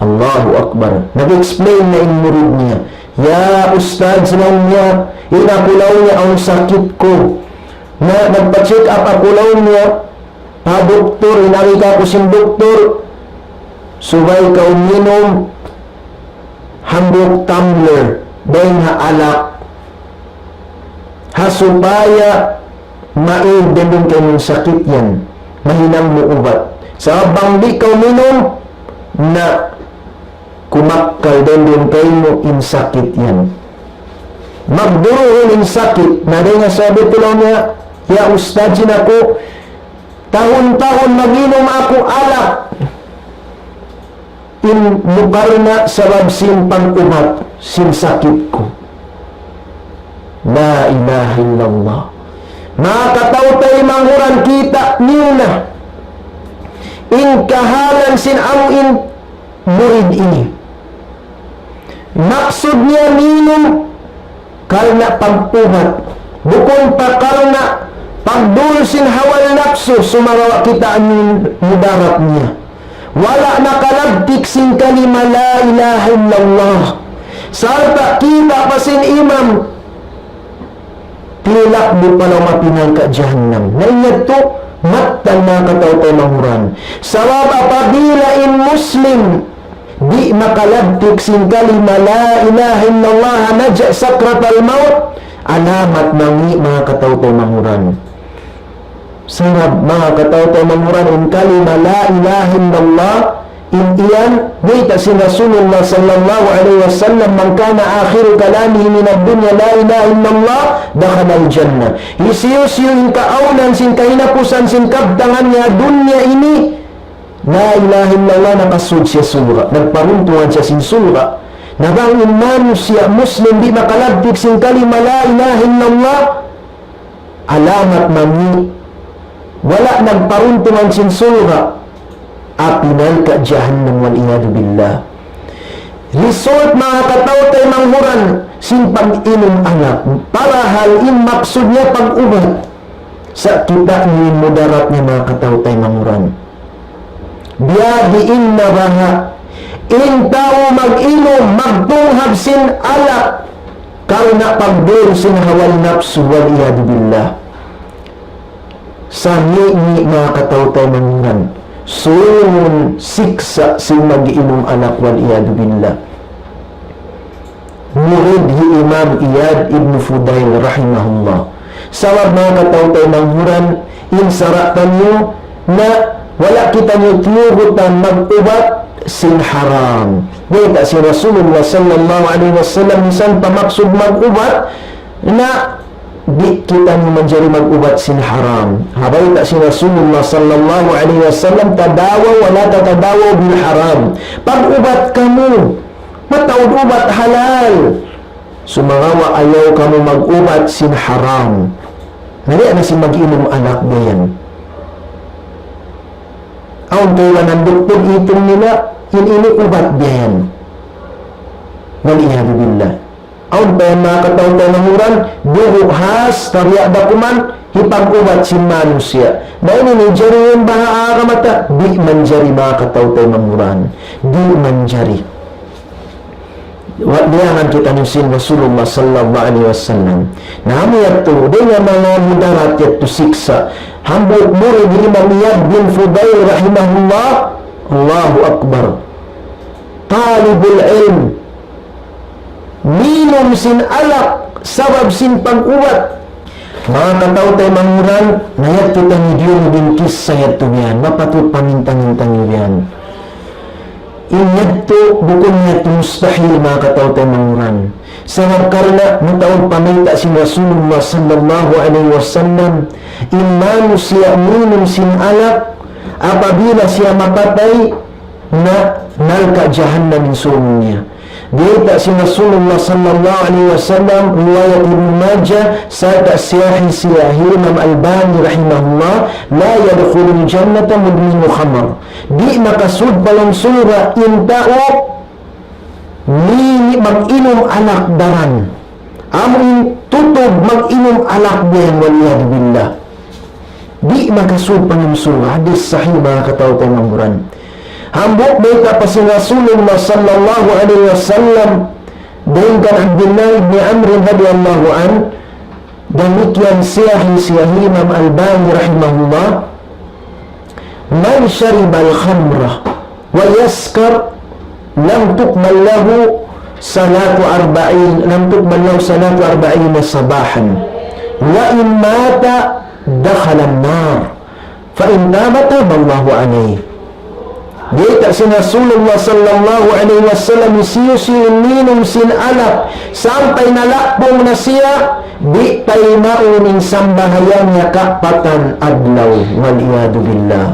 Allahu Akbar. Nag-explain na in murid niya. Ya Ustadz, laung niya, in aku laung niya awn sakit ku. Na nagpa-check up aku laung niya pa doktor, in agi kāku' sin doktor, subay kaw uminum hambuuk tumbler dayn ha alak. Ha supaya maīg dayn duun kaymu in sakit yan, mahinang mu ubat. Sabab bang di' kaw uminum, na kumakkal dayn duun kaymu in sakit yan. Magduruhul in sakit, na dayn ha sabab ku laung niya, ya Ustadz, in aku, tahun-tahun mag-inum aku alak. In lugar na sabab sin pag-ubat sin sakit ku. La ilaha illallah. Manga kataw-taymanghuran, kita' niyu na in kahalan sin amu in murid ini. Maksud niya minum karna' pag-ubat. Bukun pa karna' pagdul sin hawa napsu, sumagawa' kita' in mudarat niya. Wala' nakalabtik sin kalima la ilaha illallah. Sarta' kita' pa sin imam, tilapbu' pa lawm api narka' jahannam. Na in yadtu, mattan manga kataw-taymanghuran. Sabab apabila in Muslim di' makalabtik sin kalima la ilaha illallah ha naja' sakratal maut, alamat mangi' manga kataw-taymanghuran. Sabab manga kataw-taymanghuran, in kalima la ilaha illallah, in yan, bayta' sin Rasulullah sallallahu alayhi wasallam, من كان آخر كلامه من الدنيا لا إله إلا الله دخل الجنة. Hisiyu-siyu in kaawnan sin kahinapusan sin kabtangan niya ha dunya ini, la ilaha illallah, nakasud siya surga', nagparuntungan siya sin surga'. Na bang in manusiya' Muslim di' makalabtik sin kalima la ilaha illallah, alamat mangi', wala' nagparuntungan sin surga', api narka' jahannam, wal iyadhu billah. Result, manga kataw-taymanghuran, sin pag-inum alak. Parahal in maksud niya pag-ubat. Sa' kita' niyu in mudarat niya, manga kataw-taymanghuran. Biya' diin na baha' in tau mag-inum, magtunghab sin alak, karna' pagdul sin hawa napsu, wal iyadhu billah. Sa' ini, manga kataw-taymanghuran, sūng siksa' sin mag-inum alak, wal iyadhu billah. murid hi Imam Iyad ibn Fudail rahimahullah. Sabab manga kataw-taymanghuran, in sara' taniyu na wala' kitaniyu tiyugutan mag-ubat sin haram. Bayta' sin Rasulullah sallallahu alayhi wasallam, misan pa maksud mag-ubat, na di' kitaniyu manjari mag-ubat sin haram. Ha bayta' sin Rasulullah sallallahu alayhi wasallam, تداووا ولا تتداووا بالحرام. Pag-ubat kamu, mataud ubat halal. Sumagawa' ayaw kamu mag-ubat sin haram. Na di' na sin mag-inum alak biya' yan. Awn kaibanan duktul itung nila, in ini ubat biya' yan. والعياذ بالله. Awn pa yan manga kataw-taymanghuran, dugu' has, tariya' da kuman, hipag-ubat sin manusiya'. Na ini manjari in baha' agama ta, di' manjari manga kataw-taymanghuran. Di' manjari. Wa-, diyangan kitaniyu sin Rasulullah sallallahu alayhi wasallam. Na amu yadtu, dayn ha manga mudarat yadtu siksa'. Hambuuk murid hi Imam Iyad bin Fudail rahimahullah, Allahu Akbar. Talibul ilm. Minum sin alak, sabab sin pag-ubat. Manga kataw-taymanghuran, na yadtu taniyu diyungug in kissa yadtu biya' yan, mapatut pamintangan taniyu biya' yan. In yadtu, bukun yadtu mustahil, manga kataw-taymanghuran. Sabab karna' mataud pamayta' sin Rasulullah sallallahu alayhi wasallam, in manusiya' minum sin alak, apabila siya mapatay, na narka' jahannam in sūng niya. Bayta' sin Rasulullah sallallahu alayhi wasallam, riwayat Ibnu Majah, sarta' sahih siya hi Imam Albani rahimahullah, لا يدخل الجنة مدمن خمر. Di' makasud pa lawm surga' in tau mini mag-inum alak daran. Amu in tutug mag-inum alak biya' yan, والعياذ بالله. Di' makasud pa lawm surga'. Hadis sahih, manga kataw-taymanghuran. Hambuuk bayta' pa sin Rasulullah sallallahu alayhi wasallam, dayn kan Abdullah ibn Amr radiyallahu anhu, damikkiyan sahih hi Imam Albani rahimahullah, من شرب الخمر ويسكر لم تقبل له صلاة أربعين، لم تقبل له صلاة أربعين صباحا، وإن مات دخل النار، فإن تاب تاب الله عليه. Bayta' sin Rasulullah sallallahu alayhi wasallam, hisiyu-siyu in minum sin alak sampay nalapung na siya, di' taymaun in sambahayang niya kapatan adlaw. والعياذ بالله.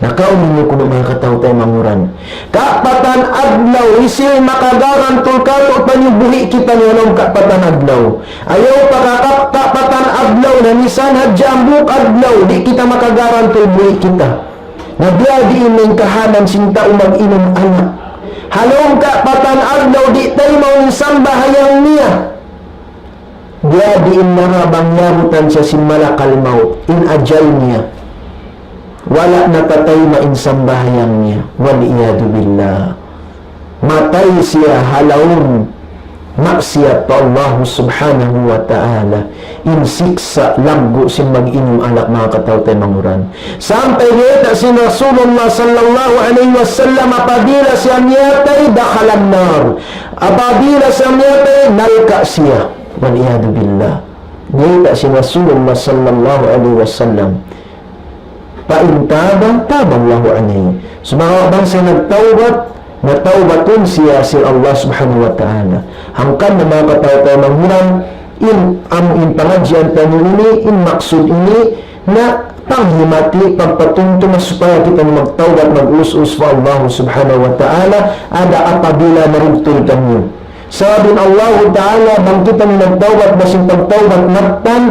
Na kaunu niyu kunu' manga kataw-taymanghuran. Kapatan adlaw, hisiyu in makagarantul kātu'niyu buhi' kitaniyu ha lawm kapatan adlaw. Ayaw pa ka-, ka-, kapatan adlaw na misan hadja hambuuk adlaw, di' kita makagarantul buhi' kita. Na biya' diin in kahalan sin tau mag-inum alak. Ha lawm kapatan adlaw, di' taymaun in sambahayang niya. Biya' diin na ra bang niyabutan siya sin malakal maut, in ajal niya. Wala' na tatayma' in sambahayang niya. والعياذ بالله. Matay siya ha lawm maksiyat pa Allah subhanahu wa ta'ala. In siksa' laggu' sin mag-inum alak, manga kataw-taymanghuran. Sampay bayta' sin Rasulullah sallallahu alayhi wasallam, apabila siya miyatay, دخل النار. Apabila siya miyatay, narka' siya. والعياذ بالله. Bayta' sin Rasulullah sallallahu alayhi wasallam, فإن تاب تاب الله عليه. Sumagawa' bang siya nagtawbat, na tawbatun siya sin Allah subhanahu wa ta'ala. Hangkan na manga kataw-taymanghuran, in, amu in pangadjian taniyu ini, in maksud ini, na panghimati, pagpatumtum supaya kita magtawbat, mag-us-us pa Allah subhanahu wa ta'ala, ada apabila narugtul taniyu. Sabab in Allahu Ta'ala, bang kita nagtawbat, basin pagtawbat mattan,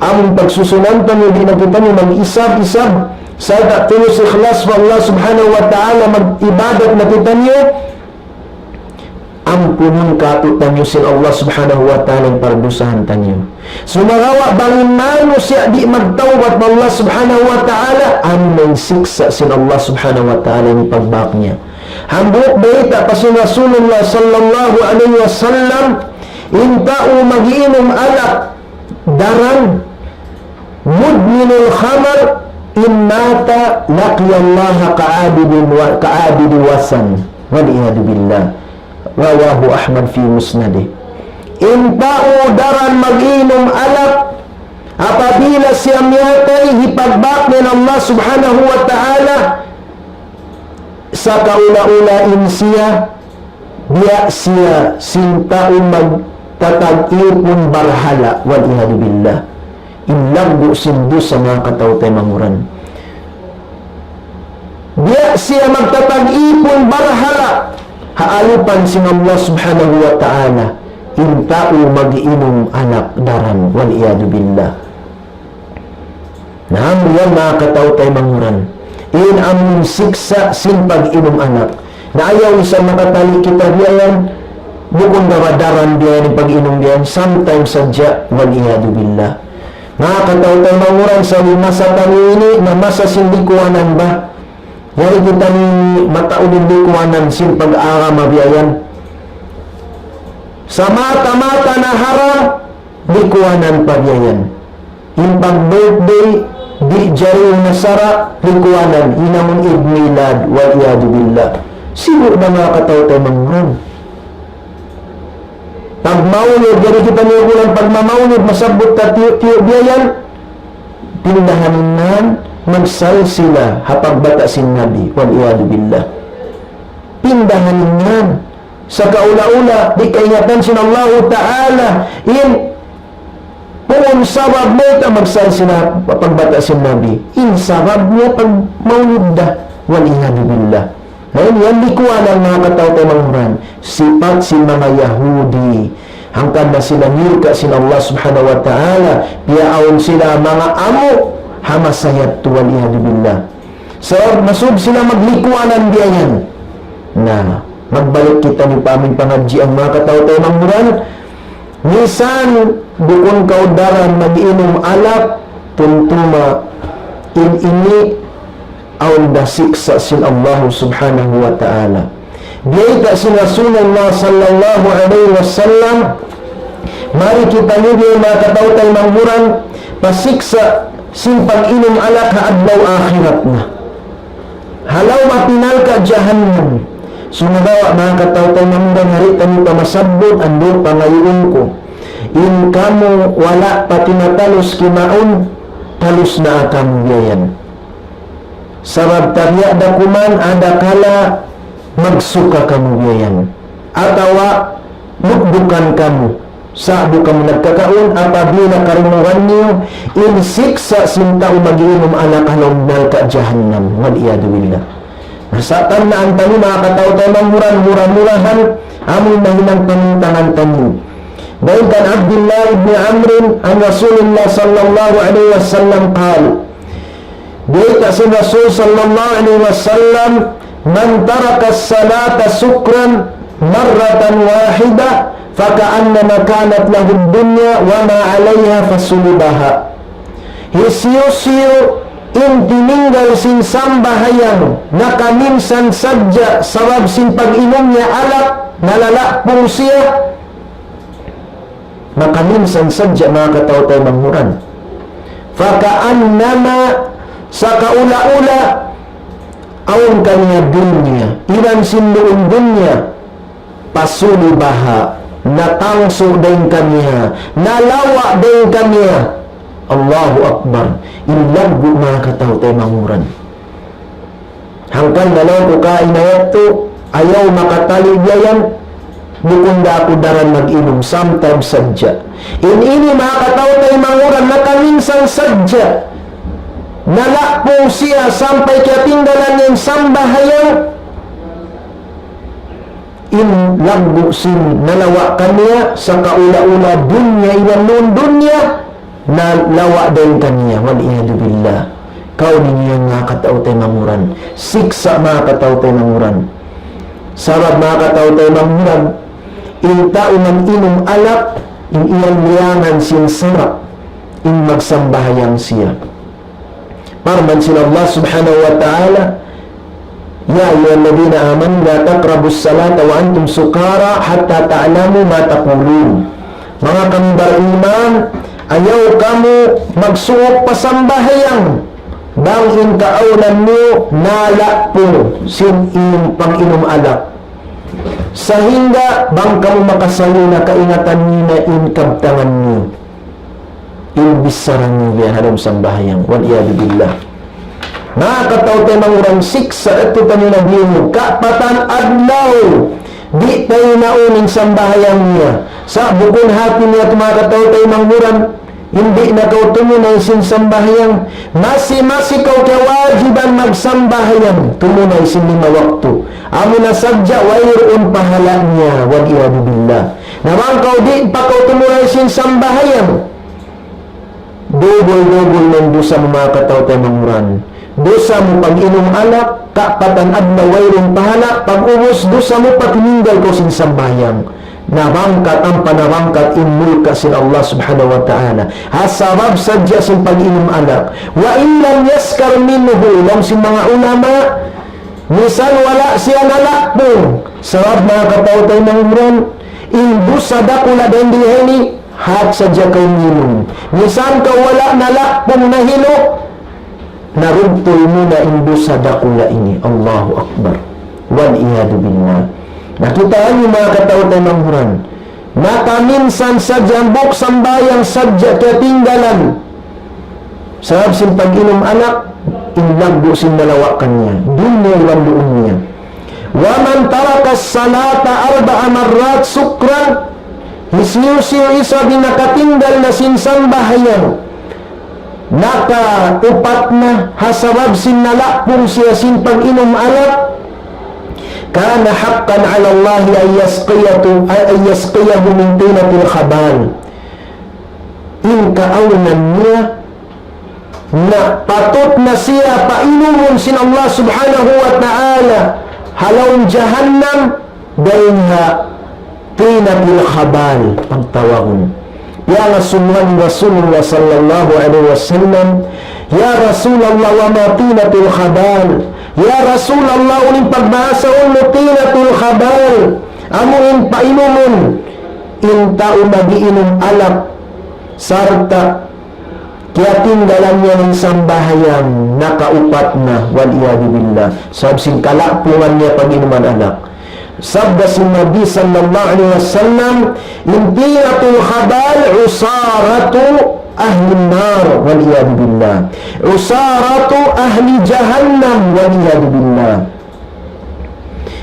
amun pagsusunan taniyu, di' na kitaniyu mag-isab-isab, sarta' tulus ikhlas pa Allah Subhanahu wa Ta'ala, mag-ibadat na kitaniyu, ampunun kātu'niyu sin Allah Subhanahu wa Ta'ala in pardusahan taniyu. Sumagawa' bang in manusiya' di' magtawbat pa Allah Subhanahu wa Ta'ala, amu in siksa' sin Allah Subhanahu wa Ta'ala in pagbāk niya. Hambuuk bayta' pa sin Rasulullah sallallahu alayhi wasallam, in tau mag-iinum alak daran, مدمن الخمر, إن مات لقي الله كعابد و-، كعابد وثن. والعياذ بالله. رواه أحمد في مسنده. In tau daran mag-inum alak, apabila siya miyatay, hipagbak in Allah Subhanahu wa Ta'ala, sakaula-ula in siya, biya' siya sin tau magtatag ipun barhala', wal iyadu billah. In laggu' sin dusa, manga kataw-taymanghuran. Biya' siya magtatag ipun barhala', ha ayupan sin Allah Subhanahu wa Ta'ala, in tau mag-inum alak daran, wal iyadu billah. Na, amu yan, manga kataw-taymanghuran, in amun siksa' sin pag-inum alak. Na ayaw isab makatali kita biya' yan, bukun da ba daran biya' yan in pag-inum biya' yan, sometimes sadja, wal iyadu billah. Manga kataw-taymanghuran, sa' in masa taniyu ini, na masa sin likuwanan ba? Yari kitaniyu mataud in likuwanan sin pag-agama biya' yan. Sa' mata-mata na haram, likuwanan pa biya' yan. In pag-birthday, di' jari na sara', likuwanan, in amun Eid Milad, wal iyadu billah. Sibu' na, manga kataw-taymanghuran. Pagmaulud, jari kitaniyu bulan pagmamaulud, masabbut ta tiyu'-tiyu' biya' yan, pindahan in ngan, magsalsila ha pagbata' sin Nabi, wal iyadu billah. Pindahan in ngan. Sakaula-ula, di' kaingatan sin Allahu Ta'ala, in puun sabab mayta' magsalsila ha pagbata' sin Nabi. In sabab niya pagmaulud da, wal iyadu billah. Na in yan likuwanan, manga kataw-taymanghuran, sipat sin manga Yahudi. Hangkan na sila mirka' sin Allah Subhanahu wa Ta'ala, piyaawn sila manga amu' ha masa yadtu, wal iyadu billah. Sabab masub sila maglikuwanan biya' yan. Na, magbalik kitaniyu pa amun pangadjian, manga kataw-taymanghuran. Misan bukun kaw daran mag-inum alak, tumtuma in ini awn da siksa' sin Allah Subhanahu wa Ta'ala. Biyayta' sin Rasulullah sallallahu alayhi wasallam, mari kitaniyu biya' manga kataw-taymanghuran, pasiksa' sin pag-inum alak ha adlaw akhirat na. Ha lawm api narka' jahannam. Sumagawa', manga kataw-taymanghuran, di' taniyu pa masabbut, andu' pangayuun ku. In kamu wala' pa timatalus kimaun, talus na kamu biya' yan. Sabab tabiya' da kuman, adakala magsuka kamu biya' yan. Atawa lukbukan kamu. Sa' bukun kamu nagkakaun, apabila karungugan niyu in siksa' sin tau mag-inum alak ha lawm narka' jahannam. Wal iyadu billah. Na, sa' tandaan taniyu, manga kataw-taymanghuran, mura-murahan amu in mahinang pamintangan taniyu. Dayn kan Abdullah ibn Amr an Rasulillah sallallahu alayhi wasallam qal, biyayta' sin Rasul sallallahu alayhi wasallam, من ترك الصلاة سكرا مرة واحدة فكأنما كانت له الدنيا وما عليها فصلبها. Hisiyu-siyu in tininggal sin sambahayang nakaminsan sadja sabab sin pag-inum niya alak, nalalapung siya, makaminsan sadja, manga kataw-taymanghuran. فكأنما, sakaula-ula awn kaniya dunya, iban sin duun dunya, فصلبها, natangsu' dayn kaniya, nalawa' dayn kaniya. Allahu Akbar. In laggu', manga kataw-taymanghuran. Hangkan na laung ku kaina yadtu, ayaw makatali biya' yan, bukun da aku daran mag-inum, sometimes sadja. In ini, manga kataw-taymanghuran, nakaminsan sadja. Nalapung siya sampay kiyatinggalan niya in sambahayang. In laggu' sin nalawa' kaniya, sakaula-ula dunya iban duun dunya, nalawa' dayn kaniya, wal iyadu billah. Kaw niya, manga kataw-taymanghuran. Siksa', manga kataw-taymanghuran. Sabab, manga kataw-taymanghuran, in tau mag-inum alak, in iyan liyangan sin sara', in magsambahayang siya. Parman sin Allah Subhanahu wa Ta'ala, يا أيها الذين آمنوا لا تقربوا الصلاة وأنتم سكارى حتى تعلموا ما تقولون. Manga kamu bariman, ayaw kamu magsuuk pa sambahayang bang in kaawnan niyu nalapung sin in pag-inum alak. Sahingga bang kamu makasayu na kaingatan niyu na in kabtangan niyu. In bichara niyu biya' ha lawm sambahayang. Wal iyadhu billah. Manga kataw-taymanghuran, siksa' yadtu taniyu na biyu. Kapatan adlaw, di' ta inawn in sambahayang niya. Sa' bukun hati niya tu manga kataw-taymanghuran. Di' na kaw tumunay sin sambahayang. Masi-masi kaw kiyawajiban magsambahayang. Tumunay sin lima waktu. Amuna sadja wayruun pahala' niya. Wal iyadhu billah. Na bang kaw di' pa kaw tumunay sin sambahayang. Double-double na in dusa mu manga kataw-taymanghuran. Dusa mu pag-inum alak, kapatan adlaw wayruun pahala', pag-ubus dusa mu pa tininggal kaw sin sambahayang. Nabangkat, ampa nabangkat in mulka' sin Allah Subhanahu wa Ta'ala. Ha sabab sadja sin pag-inum alak. وإن لم يسكر منه, laung sin manga ulama, misan wala' siya nalapung. Sabab manga kataw-taymanghuran, in dusa dakula' dayn di ha ini, hat sadja kaw minum. Misan kaw wala' nalapung nahilu, narugtul mu na in dusa dakula' ini. Allahu Akbar. Wal iyadhu billah. Na kita' ini manga kataw-taymanghuran. Mataminsan sadja hambuuk sambahayang sadja kiyatinggalan. Sabab sin pag-inum alak, in laggu' sin nalawa' kaniya. Dunya iban duun niya. ومن ترك الصلاة أربع مرات سكرا, hisiyu-siyu isab in nakatinggal na sin sambahayang nakaupat na ha sabab sin nalapung siya sin pag-inum alak, كان حقا على الله أن يسقيه، أن يسقيه من طينة الخبال. In kaawnan niya na patut na siya painumun sin Allah Subhanahu wa Ta'ala ha lawm jahannam dayn ha tinatil khabal, pagtawagun. Piyangasubu in Rasulullah sallallahu alayhi wasallam, "Ya Rasulullah, wa ma tinatul khabal?" Ya Rasulullah, unu in pagbahasaun mu tinatul khabal? Amu in painumun in tau mag-iinum alak sarta' kiyatinggalan niya in sambahayang, nakaupat na, wal iyadhu billah. Sabab sin kalapungan niya pag-inuman alak. Sabda sin Nabi sallallahu alayhi wasallam, in tinatul khabal, usaratu ahlin nar, wal iyadhu billah. Usaratu ahli jahannam, wal iyadhu billah.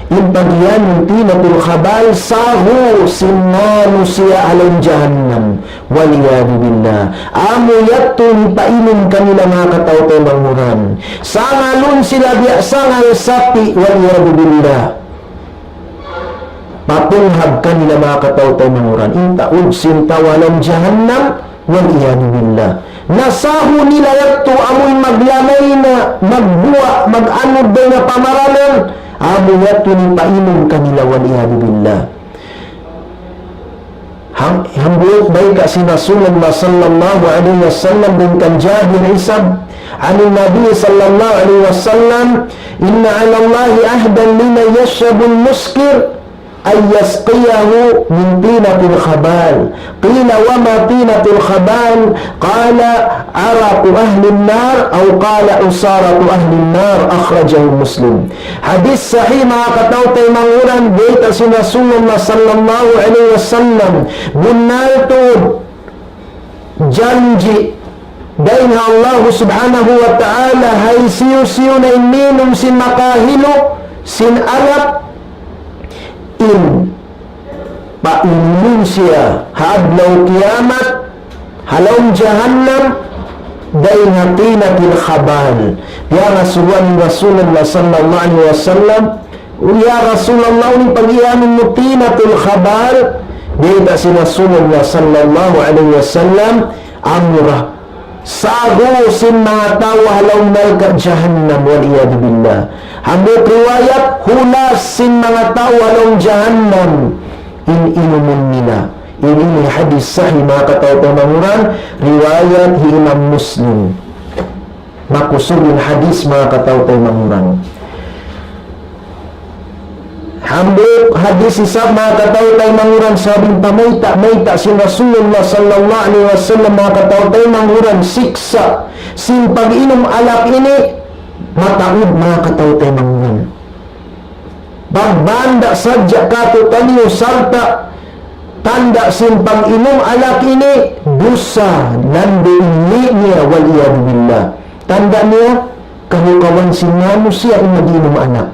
In pagiyanun tinatul khabal, sagu sin manusiya' ha lawm jahannam. Wal iyadhu billah. Amu yadtu in painum kanila manga kataw-taymanghuran. Sangalun sila biya' sangal sapi', wal iyadhu billah. Patunghab kanila manga kataw-taymanghuran. In taud sin tau ha lawm jahannam, wal iyadhu billah. Na sagu nila yadtu amu in maglamay na, magbuwa', mag-anud dayn ha pamaranan, amu yadtu in painum kanila, wal iyadhu billah. Ham-, hambuuk bayta' sin Rasulullah sallallahu alayhi wasallam dayn kan Jabir isab, عن النبي صلى الله عليه وسلم، إن على الله عهدا لمن يشرب المسكر أن يسقيه من طينة الخبال. قيل: وما طينة الخبال؟ قال: عرق أهل النار، أو قال: عصارة أهل النار. أخرجه مسلم. Hadith sahih, manga kataw-taymanghuran, bayta' sin Rasulullah sallallahu alayhi wasallam, bunnal tuud janji' dayn ha Allah Subhanahu wa Ta'ala, ha hisiyu-siyu na in minum sin makahilu sin alak, in painumun siya ha adlaw kiyamat, ha lawm jahannam, dayn ha tinatil khabal. Piyangasubu in Rasulullah sallallahu alayhi wasallam, "Ya Rasulullah, unu in pagiyanun mu tinatul khabal?" Bayta' sin Rasulullah sallallahu alayhi wasallam, "Amura sagu sin manga tau ha lawm narka' jahannam, wal iyadhu billah." Hambuuk riwayat, "Hulas sin manga tau ha lawm jahannam in inumun nila." Ini, ini hadith sahih, manga kataw-taymanghuran, riwayat hi Imam Muslim. Makusug in hadith, manga kataw-taymanghuran. Hambuuk hadith isab, manga kataw-taymanghuran, sabab in pamayta'-mayta' sin Rasulullah sallallahu alayhi wasallam, manga kataw-taymanghuran, siksa' sin pag-inum alak ini mataud, manga kataw-taymanghuran. Bang banda' sadja kātu'niyu sarta' tanda' sin pag-inum alak ini, dusa, landu' in ngi' niya, wal iyadhu billah. Tanda' niya, kahukawan sin manusiya' in nag-inum alak.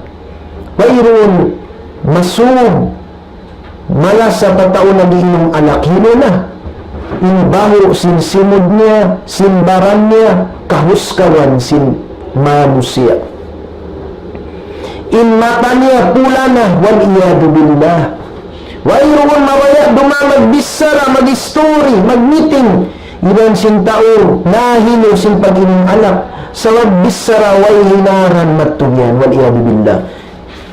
Wayruun masūb malasa pa tau nag-inum alak, hinuna in bahu' sin simud niya, sin baran niya, kahuskawan sin manusiya'. In mata niya pula na, wal iyadhu billah. Wayruun mabaya' dumā magbichara, mag-istori, mag-miting iban sin tau nahinang sin pag-inum alak. Sabab bichara way hinaran mattubian, wal iyadhu billah.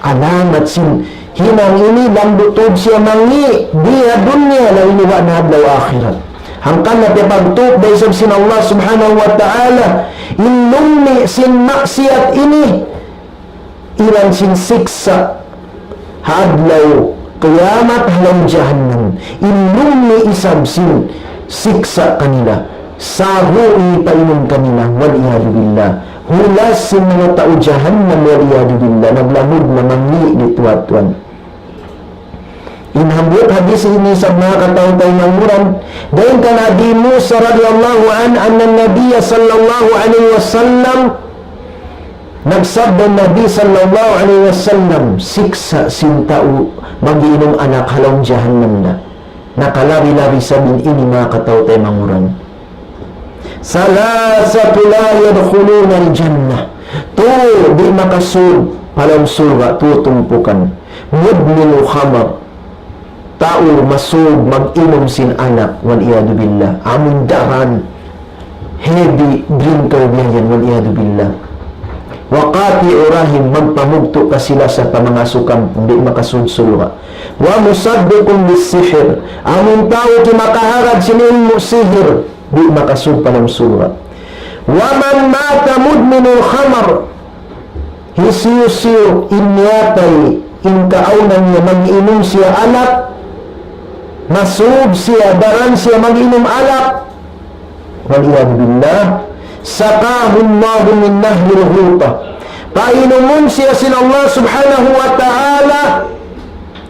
Alamat sin hinang ini landu' tuud siya mangi' di ha dunya, labi na ha adlaw akhirat. Hangkan na piyagtup da isab sin Allah Subhanahu wa Ta'ala in lummi' sin maksiyat ini iban sin siksa' ha adlaw kiyamat ha lawm jahannam. In lummi' isab sin siksa' kanila. Sagu in painum kanila, wal iyadhu billah. Hulas sin manga tau jahannam, wal iyadhu billah. Naglamud na mangi' di tuwatuan. In hambuuk hadis ini isab, manga kataymanghuran, manga kataymanghuran, dayn kan Abi Musa radiyallahu anhu, anna Nabiya sallallahu alayhi wasallam, nagsabda Nabi sallallahu alayhi wasallam, siksa' sin tau mag-inum alak ha lawm jahannam na. Nakalabi-labi isab in ini, manga kataymanghuran. ثلاثة لا يدخلون الجنة. Tū di' makasūd pa lawm surga', tū tumpukan. مدمن الخمر. Tau masūb mag-inum sin alak, wal iyadhu billah. Amun daran, heavy drinker biya' yan, wal iyadhu billah. وقاطع رحم, magpamugtu' kasilasa pa manga asukampung, di' makasūd surga'. ومصدق بالسحر, amun tau kimakaharad sin ilmu' sihir, di' makasūd pa lawm surga'. ومن مات مدمن الخمر, hisiyu-siyu in miyatay in kaawnan niya mag-inum siya alak, masūb siya, daran siya mag-inum alak, wal iyadhu billah, سقاه الله من نهر الغوطة. Painumun siya sin Allah Subhanahu wa Ta'ala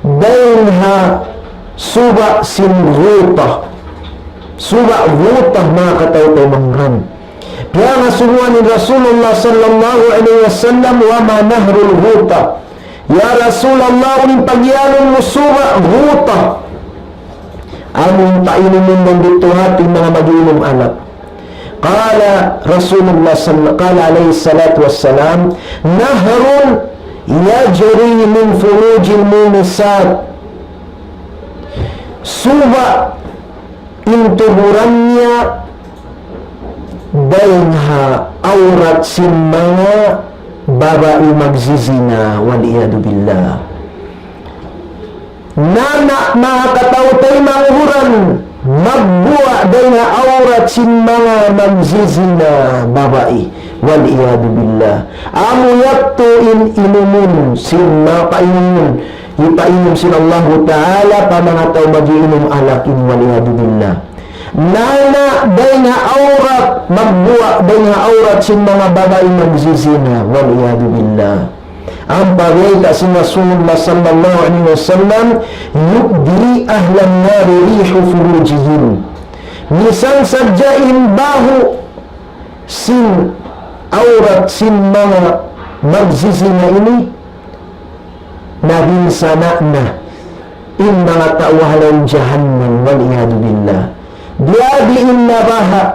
dayn ha suba' sin Ghuta. Suba' Ghuta, manga kataymanghuran. Piyangasubuhan in Rasulullah sallallahu alayhi wasallam, وما نهر الغوطة. Ya Rasulullah, unu in pagiyanun mu suba' Ghuta? Amun painumun man didtu ha manga mag-inum alak. قال رسول الله صلى، قال عليه الصلاة والسلام: نهر يجري من فروج المومسات. Suba' in tuburan niya dayn ha awrat sin manga babai magzizina, wal iyadhu billah. Nana', manga kataymanghuran, magguwa' dayn ha awrat sin manga magzizina babai, wal iyadhu billah. Amu yadtu in inumun sin manga painumun, hipainum sin Allahu Ta'ala pa manga tau mag-inum alak ini, wal iyadhu billah. Nana' dayn ha awrat, magguwa' dayn ha awrat sin manga babai magzizina, wal iyadhu billah. Ampa bayta' sin Rasulullah sallallahu alayhi wasallam, يؤذي أهل النار ريح فروجهم. Misan sadja in bahu' sin awrat sin manga magzizina ini, nabinsana' na in manga tau ha lawm jahannam, wal iyadhu billah. Biyadiin na baha'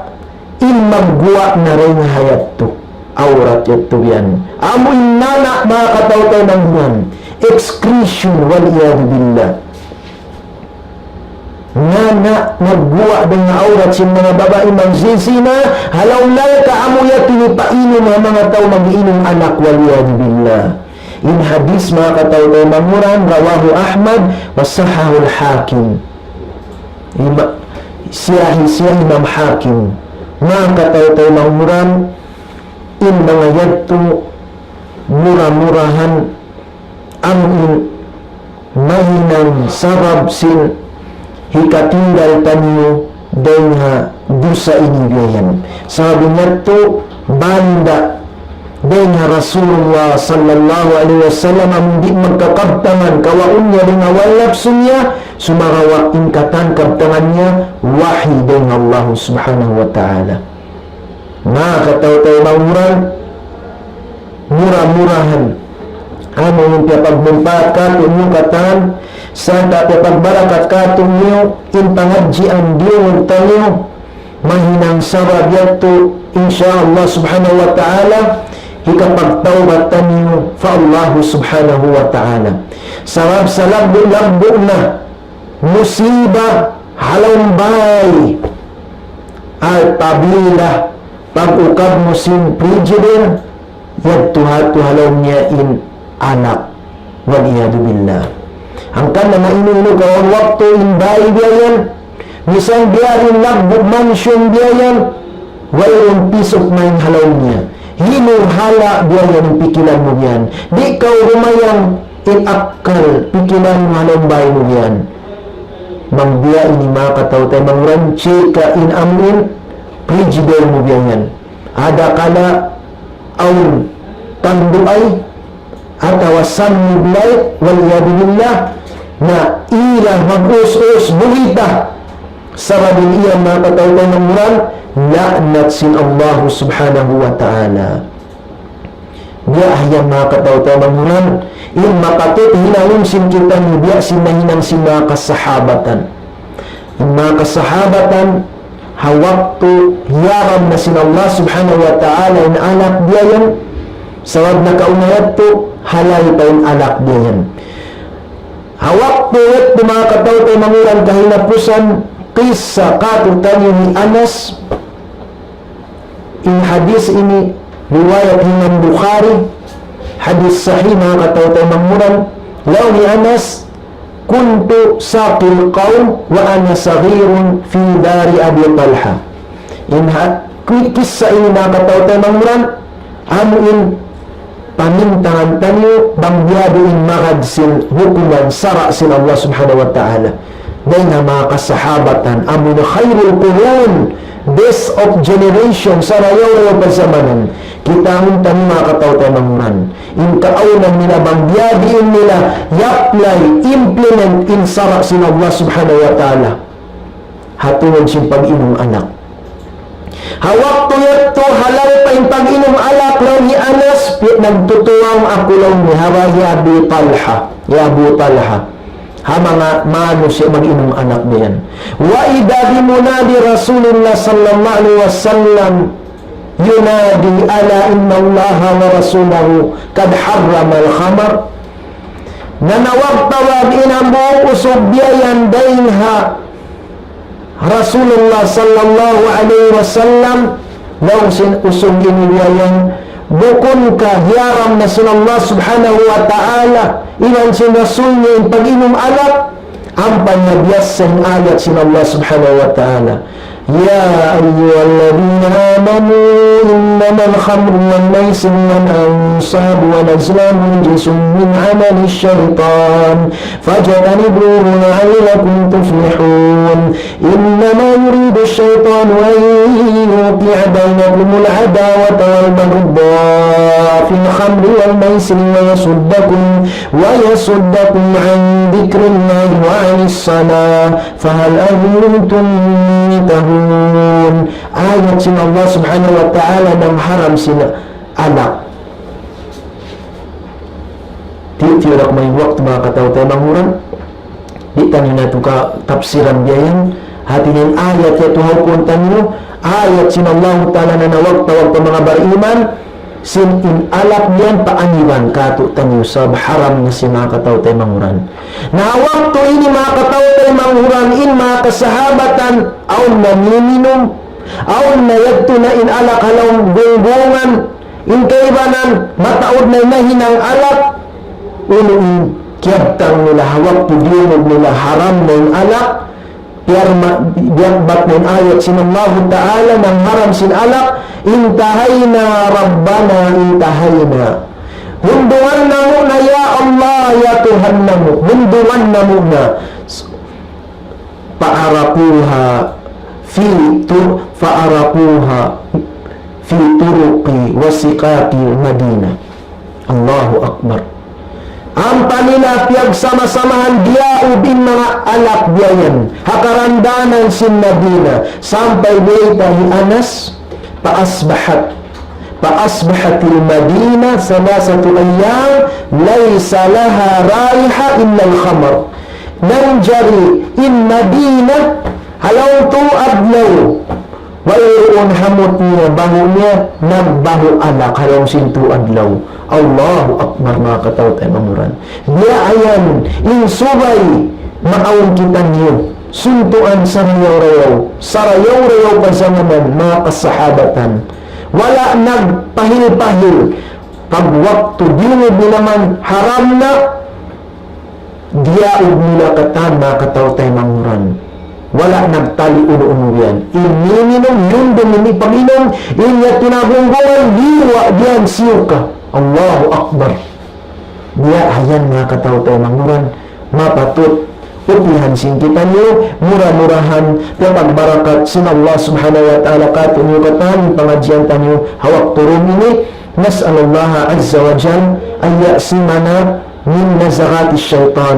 in magguwa' na dayn ha yadtu, awrat yadtu biyan. Amu in nana', manga kataymanghuran, excretion, wal iyadhu billah. Nana', magguwa' dayn ha awrat sin manga babai magzizina, ha lawm lalka', amu yadtu in hipainum ha manga tau mag-inum alak, wal iyadhu billah. In hadis, manga kataymanghuran, رواه أحمد وصححه الحاكم. Ima-, siyahi siya Imam Hakim. Manga kataymanghuran, in manga yadtu mura-murahan amu in mahinang sabab sin hikatinggal taniyu dayn ha dusa ini biya' yan. Sabab in yadtu banda' dayn ha Rasulullah sallallahu alayhi wasallam, amun di' magkakabtangan kawaun niya dayn ha awal napsu niya, sumagawa' in katan kabtangan niya, wahi dayn ha Allah subhanahu wa ta'ala. Manga kataw-taymanghuran, mura-murahan amu in piyapagmumpaat kātu'niyu katan, sarta' piyapagbarakat kātu'niyu in pangadjian diyungug taniyu, mahinang sabab yadtu, insya Allah subhanahu wa ta'ala, hikapagtawbat taniyu pa Allah subhanahu wa ta'ala. Sabab salaggu'-laggu' na musiba ha lawm bāy, apabila pag-ukab mu sin frigidaire, yadtu ha, yadtu ha lawm niya in alak. Wal iyadhu billah. Hangkan na mainu-inu kaw waktu in bāy biya' yan, misan biya' diin laggu' mansion biya' yan, wayruun peace of mind ha lawm niya. Hinang hala biya' yan in pikilan mu yan. Di' kaw humayang in akkal pikilan mu ha lawm bāy mu yan. Bang biya' ini manga kataw-taymanghuran, chika in amu in frigidaire mu biya' yan. Adakala awn tanduay atawa sangib lay, wal iyadhu billah, na ila mag-us-us buhita. Sabab in yan manga kataw-taymanghuran, la'nat sin Allah subhanahu wa ta'ala. Biya' ha yan manga kataw-taymanghuran, in makatut hinangun sin kitaniyu biya' sin nahinang sin manga kasahabatan. In manga kasahabatan, ha waktu hiyaram na sin Allah subhanahu wa ta'ala in alak biya' yan, sabab nakauna yadtu, halal pa in alak biya' yan. Ha waktu yadtu manga kataw-taymanghuran, kahinapusan kissa kātu'niyu hi Anas, in hadith ini riwayat Imam Bukhari, hadith sahih manga kataw-taymanghuran, laung hi Anas, كنت ساقي القوم وأنا صغير في دار أبي طلحة. In ha-, ki-, kissa ini manga kataw-taymanghuran, amu in pamintangan taniyu bang biya' diin in magad sin hukuman sara' sin Allah subhanahu wa ta'ala. Dayn ha manga kasahabatan, amu in khairul qurun, best of generation, sarayaw-rayaw pazamanan. Kitaun taniyu manga kataw-taymanghuran, in kaawnan nila bang biya' diin nila i-apply, implement in sara' sin Allah subhanahu wa ta'ala ha tungud sin pag-inum alak. Ha waktu yadtu halal pa in pag-inum alak, laung hi Anas, pi-, nagtutuwang aku laung niya ha bāy hi Abi Talha, hi Abu Talha. Ha manga manusiya' mag-inum alak biya' yan. وإذا بمنادي رسول الله صلى الله عليه وسلم ينادي ألا إن الله ورسوله قد حرم الخمر. Nanawag-tawag in hambuuk usug biya' yan dayn ha Rasulullah sallallahu alayhi wasallam, laung sin usug ini biya' yan, bukun ka hiyaram na sin Allah subhanahu wa ta'ala iban sin Rasul niya in pag-inum alak? Ampa niya biyassa in ayat sin Allah subhanahu wa ta'ala, يا أيها الذين آمنوا إنما الخمر والميسر والأنصاب والأزلام رجس من عمل الشيطان فاجتنبوه لعلكم تفلحون. إنما يريد الشيطان أن يوقع بينكم العداوة والبغضاء في الخمر والميسر ويصدكم، ويصدكم عن ذكر الله وعن الصلاة فهل أنتم منتهون. Ayat sin Allah subhanahu wa ta'ala nangharam sin alak. Ti-, tiyurak may waktu manga kataw-taymanghuran. Di' taniyu na tu katapsiran biya' yan. Hati niya in ayat yadtu ha ukun taniyu, ayat sin Allahu ta'ala nanawag-tawag pa manga bariman, sin in alak yan paaniban kātu'niyu sabab haram na siya manga kataw-taymanghuran. Na waktu ini manga kataw-taymanghuran, in manga kasahabatan, awn na miminum, awn na yadtu na in alak ha lawm gunggungan, in kaibanan, mataud na in nahinang alak, unu in kiyabtang nila ha waktu diyungug nila haram na in alak, piyarma-, biyakbat na in ayat sin Allahu ta'ala nangharam sin alak, انتهينا ربنا انتهينا. Hundungan namu' na ya Allah, ya Tuhan namu', hundungan namu' na. فعرقوها في ت-، فعرقوها في طرق وسقاق المدينة. الله أكبر. Ampa nila piyagsama-samahan diyaub in manga alak biya' yan. Ha karandanan sin Madina. Sampay biyayta' hi Anas, فأصبحت، فأصبحت المدينة ثلاثة أيام ليس لها رائحة إلا الخمر. Nanjari in Madina, ha lawm tū adlaw, wayruun hamut niya, bahu' niya, nagbahu' alak ha lawm sin tū adlaw. Allahu Akbar, manga kataw-taymanghuran. Biya' yan, in subay, maawn kitaniyu, suntuan sarayaw-rayaw, sarayaw-rayaw pa zamanan, manga kasahabatan. Wala' nagpahil-pahil, pag waktu diyungug nila man haram na, diyaub nila katan, manga kataw-taymanghuran. Wala' nagtali unu-unu yan. In miminum, yundum ini pag-inum, in yadtu na gunggungan, liwa' diyan siyuka. Allahu Akbar. Biya' yan, manga kataw-taymanghuran. Mapatut upihan sin kitaniyu, mura-murahan, dapat barakat sin Allah Subhanahu wa Ta'ala kātu'niyu katan, pangadjian taniyu, ha waktu dum ini, نسأل الله عز وجل أن يعصمنا من نزغات الشيطان،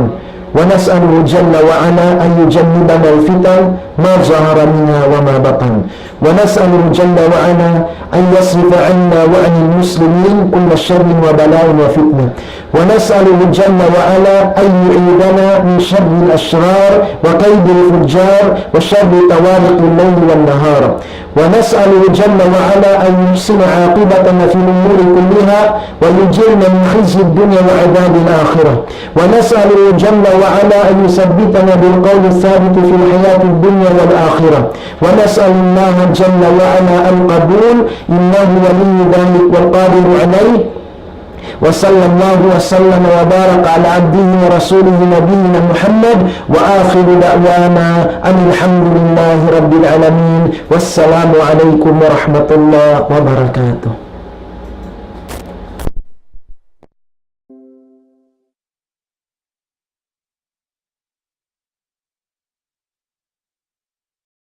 ونسأله جل وعلا أن يجنبنا الفتن ما ظهر منها وما بطن، ونسأله جل وعلا أن يصرف عنا وعن المسلمين كل شر وبلاء وفتنة، ونسأله جل وعلا أن يعيذنا من شر الأشرار وكيد الفجار وشر طوارق الليل والنهار. ونسأله جل وعلا أن يحسن عاقبتنا في الأمور كلها ويجرنا من خزي الدنيا وعذاب الآخرة. ونسأله جل وعلا أن يثبتنا بالقول الثابت في الحياة الدنيا والآخرة. ونسأل الله جل وعلا القبول، إنه ولي ذلك والقادر عليه. وصلى الله وسلم وبارك على عبده ورسوله نبينا محمد، وآخر دعوانا أن الحمد لله رب العالمين. والسلام عليكم ورحمة الله وبركاته.